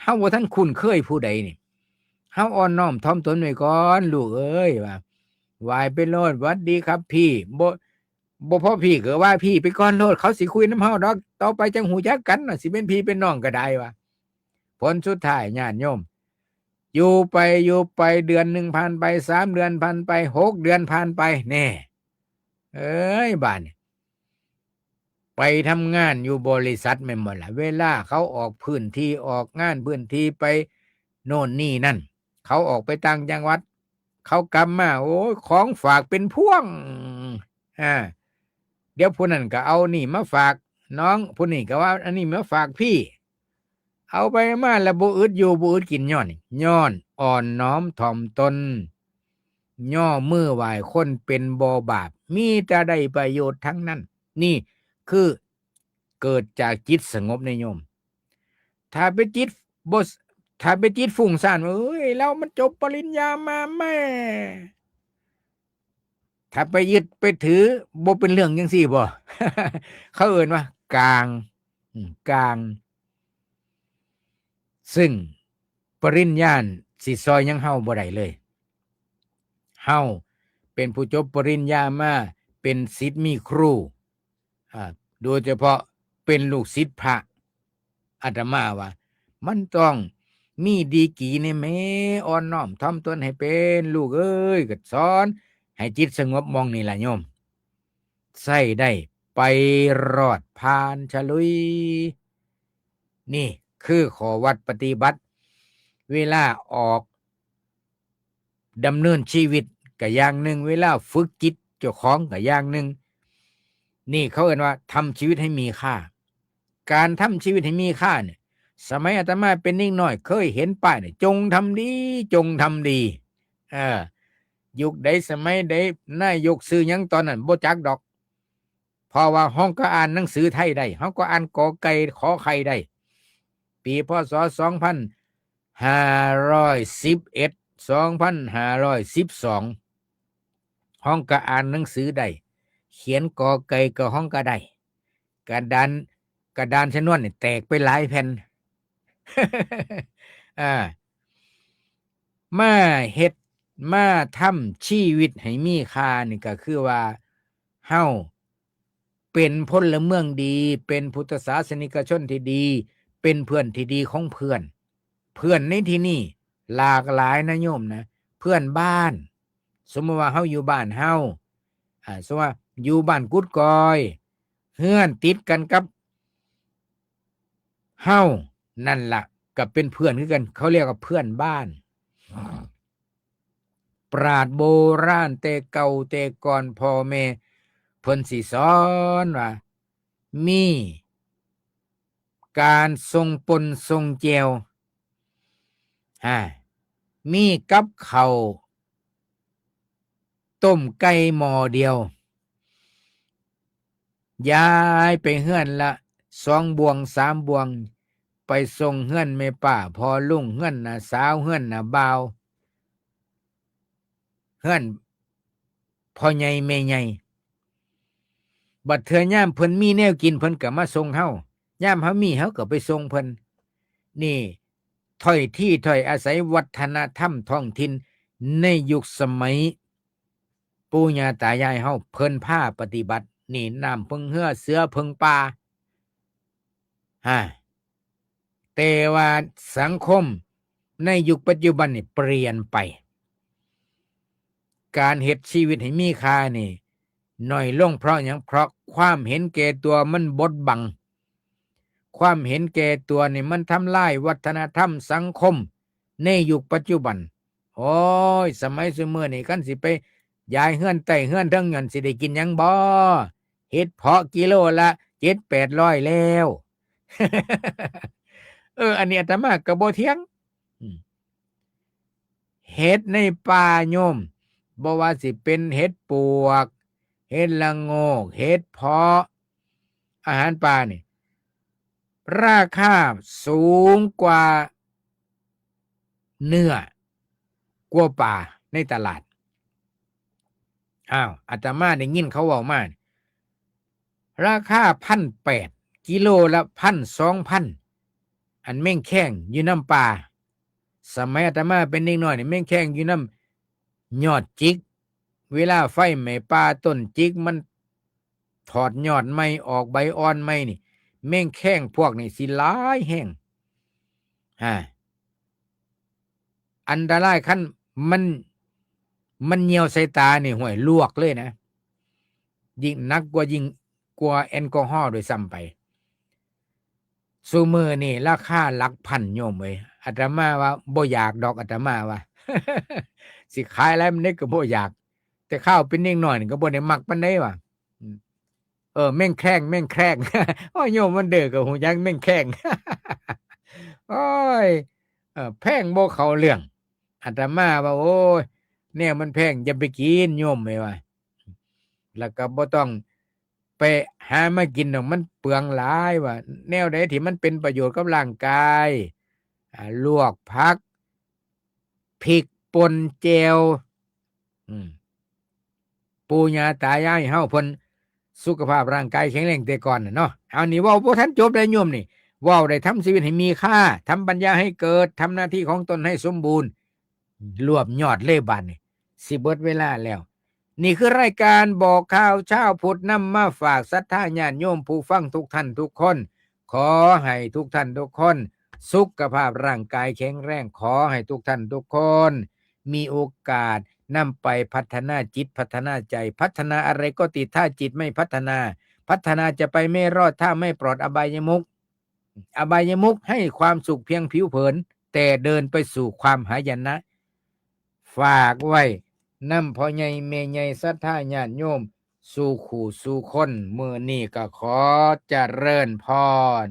เฮาบ่ทันคุ้นเคยผู้ใดนี่ เฮาอ่อนน้อมถ่อมตนไว้ก่อน ลูกเอ้ย ว่า ไหว้ไปโลด หวัดดีครับพี่ บ่ บ่พอพี่ก็ว่าพี่ไปก่อนโลด เขาสิคุยนำเฮาดอก ต่อไปจั่งฮู้จักกันน่ะ สิเป็นพี่เป็นน้องก็ได้ว่า ผลสุดท้ายญาติโยม อยู่ไป อยู่ไป เดือนหนึ่งผ่านไป สามเดือนผ่านไป หกเดือนผ่านไป แน่ เอ้ย บาดนี่ ไปทำงานอยู่บริษัทแม่นบ่ล่ะ เวลาเขาออกพื้นที่ ออกงานพื้นที่ ไปโน่นนี่นั่น เขาออกไปต่างจังหวัด เขากลับมา โอ้ย ของฝากเป็นพวง อ่า เดี๋ยวผู้นั้นก็เอานี่มาฝากน้อง ผู้นี้ก็ว่าอันนี้มาฝากพี่ เอาไปมาแล้วบ่อึดอยู่บ่อึดกิน ย้อนหยัง ย้อนอ่อนน้อมถ่อมตน ย่อมือไหว้คนเป็นบ่บาป มีแต่ได้ประโยชน์ทั้งนั้น นี่คือเกิดจากจิตสงบนะโยม ถ้าไปจิตบ่ ถ้าไปจิตฟุ้งซ่าน เอ้ย แล้วมันจบปริญญามาแม่ ถ้าไปยึดไปถือ บ่เป็นเรื่องจังซี่บ่ เขาเอิ้นว่ากลาง อืม กลาง ซึ่งปริญญาสิซอยหยังเฮาบ่ได้เลย เฮาเป็นผู้จบปริญญามา เป็นศิษย์มีครู อ่า โดยเฉพาะเป็นลูกศิษย์พระ อาตมาว่า มันต้องมีดีกรีนี่แหม อ่อนน้อมถ่อมตนให้เป็น ลูกเอ้ย ก็สอนให้จิตสงบหม่องนี่ล่ะโยม ใช้ได้ไปรอดผ่านฉลุย นี่คือข้อวัดปฏิบัติ เวลาออก ดำเนินชีวิตก็อย่างหนึ่ง เวลาฝึกจิตเจ้าของก็อย่างหนึ่ง นี่เขาเอิ้นว่าทำชีวิตให้มีค่า การทำชีวิตให้มีค่าเนี่ย สมัยอาตมาเป็นเด็กน้อยเคยเห็นป้ายเนี่ย จงทำดี จงทำดี เออ ยุคใดสมัยใด นายกชื่อหยังตอนนั้นบ่จักดอก เพราะว่าเฮาก็อ่านหนังสือไทยได้ เฮาก็อ่านกอไก่ขอไข่ได้ ปี พ.ศ. สองพันห้าร้อยสิบเอ็ด สองพันห้าร้อยสิบสอง เฮาก็อ่านหนังสือได้ เขียนกอไก่ก็เฮาก็ได้ กระดาน กระดานชนวนนี่แตกไปหลายแผ่น อ่า มาเฮ็ด มาทำชีวิตให้มีค่านี่ก็คือว่า เฮาเป็นพลเมืองดี เป็นพุทธศาสนิกชนที่ดี เป็นเพื่อนที่ดีของเพื่อน เพื่อนในที่นี่หลากหลายนะโยมนะ เพื่อนบ้าน สมมุติว่าเฮาอยู่บ้านเฮา อ่า สมมุติว่าอยู่บ้านกุดกอย เฮือนติดกันกับเฮา นั่นล่ะ ก็เป็นเพื่อนคือกัน เขาเรียกว่าเพื่อนบ้าน ปราชญ์โบราณแต่เก่าแต่ก่อน พ่อแม่เพิ่นสิสอนว่า มีการส่งป่นส่งแจ่ว อ่า มีกับข้าว ต้มไก่หม้อเดียว ย้ายไปเฮือนละสองบ่วงสามบ่วง ไปส่งเฮือนแม่ป้าพ่อลุง เฮือนน้าสาว เฮือนน้าบ่าว เฮือนพ่อใหญ่แม่ใหญ่ บัดเทื่อยามเพิ่นมีแนวกินเพิ่นก็มาส่งเฮา ยามเฮามีเฮาก็ไปส่งเพิ่น นี่ถ้อยทีถ้อยอาศัยวัฒนธรรมท้องถิ่นในยุคสมัยปู่ย่าตายายเฮาเพิ่นพาปฏิบัติ นี่น้ำเพิ่งเฮือเสือเพิ่งป่า ฮะ แต่ว่าสังคมในยุคปัจจุบันนี่เปลี่ยนไป การเฮ็ดชีวิตให้มีค่านี่น้อยลงเพราะหยัง เพราะความเห็นแก่ตัวมันบดบัง ความเห็นแก่ตัวนี่มันทำลายวัฒนธรรมสังคมในยุคปัจจุบัน โอ้ย สมัยซุมื้อนี่คันสิไปย้ายเฮือนใต้เฮือนเทิงนั่นสิได้กินหยังบ่ เห็ดเผาะกิโลละเจ็ดแปดร้อยแล้ว เออ อันนี้อาตมาก็บ่เถียง อืม เห็ดในป่าโยม บ่ว่าสิเป็นเห็ดปวก เห็ดละโงก เห็ดเผาะ อาหารป่านี่ ราคาสูงกว่าเนื้อ กว่าปลาในตลาด อ้าว อาตมาได้ยินเขาเว้ามา ราคาพันแปด กิโลละพัน สองพัน อันแมงแคงอยู่นำป่า สมัยอาตมาเป็นเด็กน้อยนี่แมงแคงอยู่นำยอดจิก เวลาไฟไหม้ป่าต้นจิกมันถอดยอดใหม่ออกใบอ่อนใหม่นี่ แมงแคงพวกนี่สิหลายแฮง ฮะ อันตรายคันมัน มันเหยี่ยวใส่ตานี่ ห้วย ลวกเลยนะ ยิ่งหนักกว่า ยิ่งกว่าแอลกอฮอล์ด้วยซ้ำไป ซุมื้อนี่ราคาหลักพันโยมเอ้ย อาตมาว่าบ่อยากดอก อาตมาว่า สิขายหลายปานใดก็บ่อยาก แต่คาวเป็นเด็กน้อยนี่ก็บ่ได้มักปานใดว่า อืม เออ แมงแคง แมงแคง โอ้ย โยมมันเด้อก็ฮู้จักแมงแคง โอ้ย เออ แพงบ่เข้าเรื่อง อาตมาว่า โอ้ย แนวมันแพงอย่าไปกินโยมเอ้ยว่า แล้วก็บ่ต้องไปหามากินดอก มันเปลืองหลายว่า แนวใดที่มันเป็นประโยชน์กับร่างกาย อ่า ลวกผัก พริกป่นแจ่ว อืม ปู่ย่าตายายเฮาเพิ่นสุขภาพร่างกายแข็งแรงแต่ก่อนน่ะเนาะ เอานี่เว้าบ่ทันจบได้โยมนี่ เว้าได้ทำชีวิตให้มีค่า ทำปัญญาให้เกิด ทำหน้าที่ของตนให้สมบูรณ์ รวบยอดเลยบาดนี่ สิเบิดเวลาแล้ว นี่คือรายการบอกข่าวเช้าพุทธ นำมาฝากศรัทธาญาติโยมผู้ฟังทุกท่านทุกคน ขอให้ทุกท่านทุกคน สุขภาพร่างกายแข็งแรง ขอให้ทุกท่านทุกคน มีโอกาสนำไปพัฒนาจิตพัฒนาใจ พัฒนาอะไรก็ติด ถ้าจิตไม่พัฒนา พัฒนาจะไปไม่รอด ถ้าไม่ปลอดอบายมุข อบายมุขให้ความสุขเพียงผิวเผิน แต่เดินไปสู่ความหายนะ ฝากไว้นำพ่อใหญ่แม่ใหญ่ศรัทธาญาติโยมสู่คู่สู่คน มื้อนี้ก็ขอเจริญพร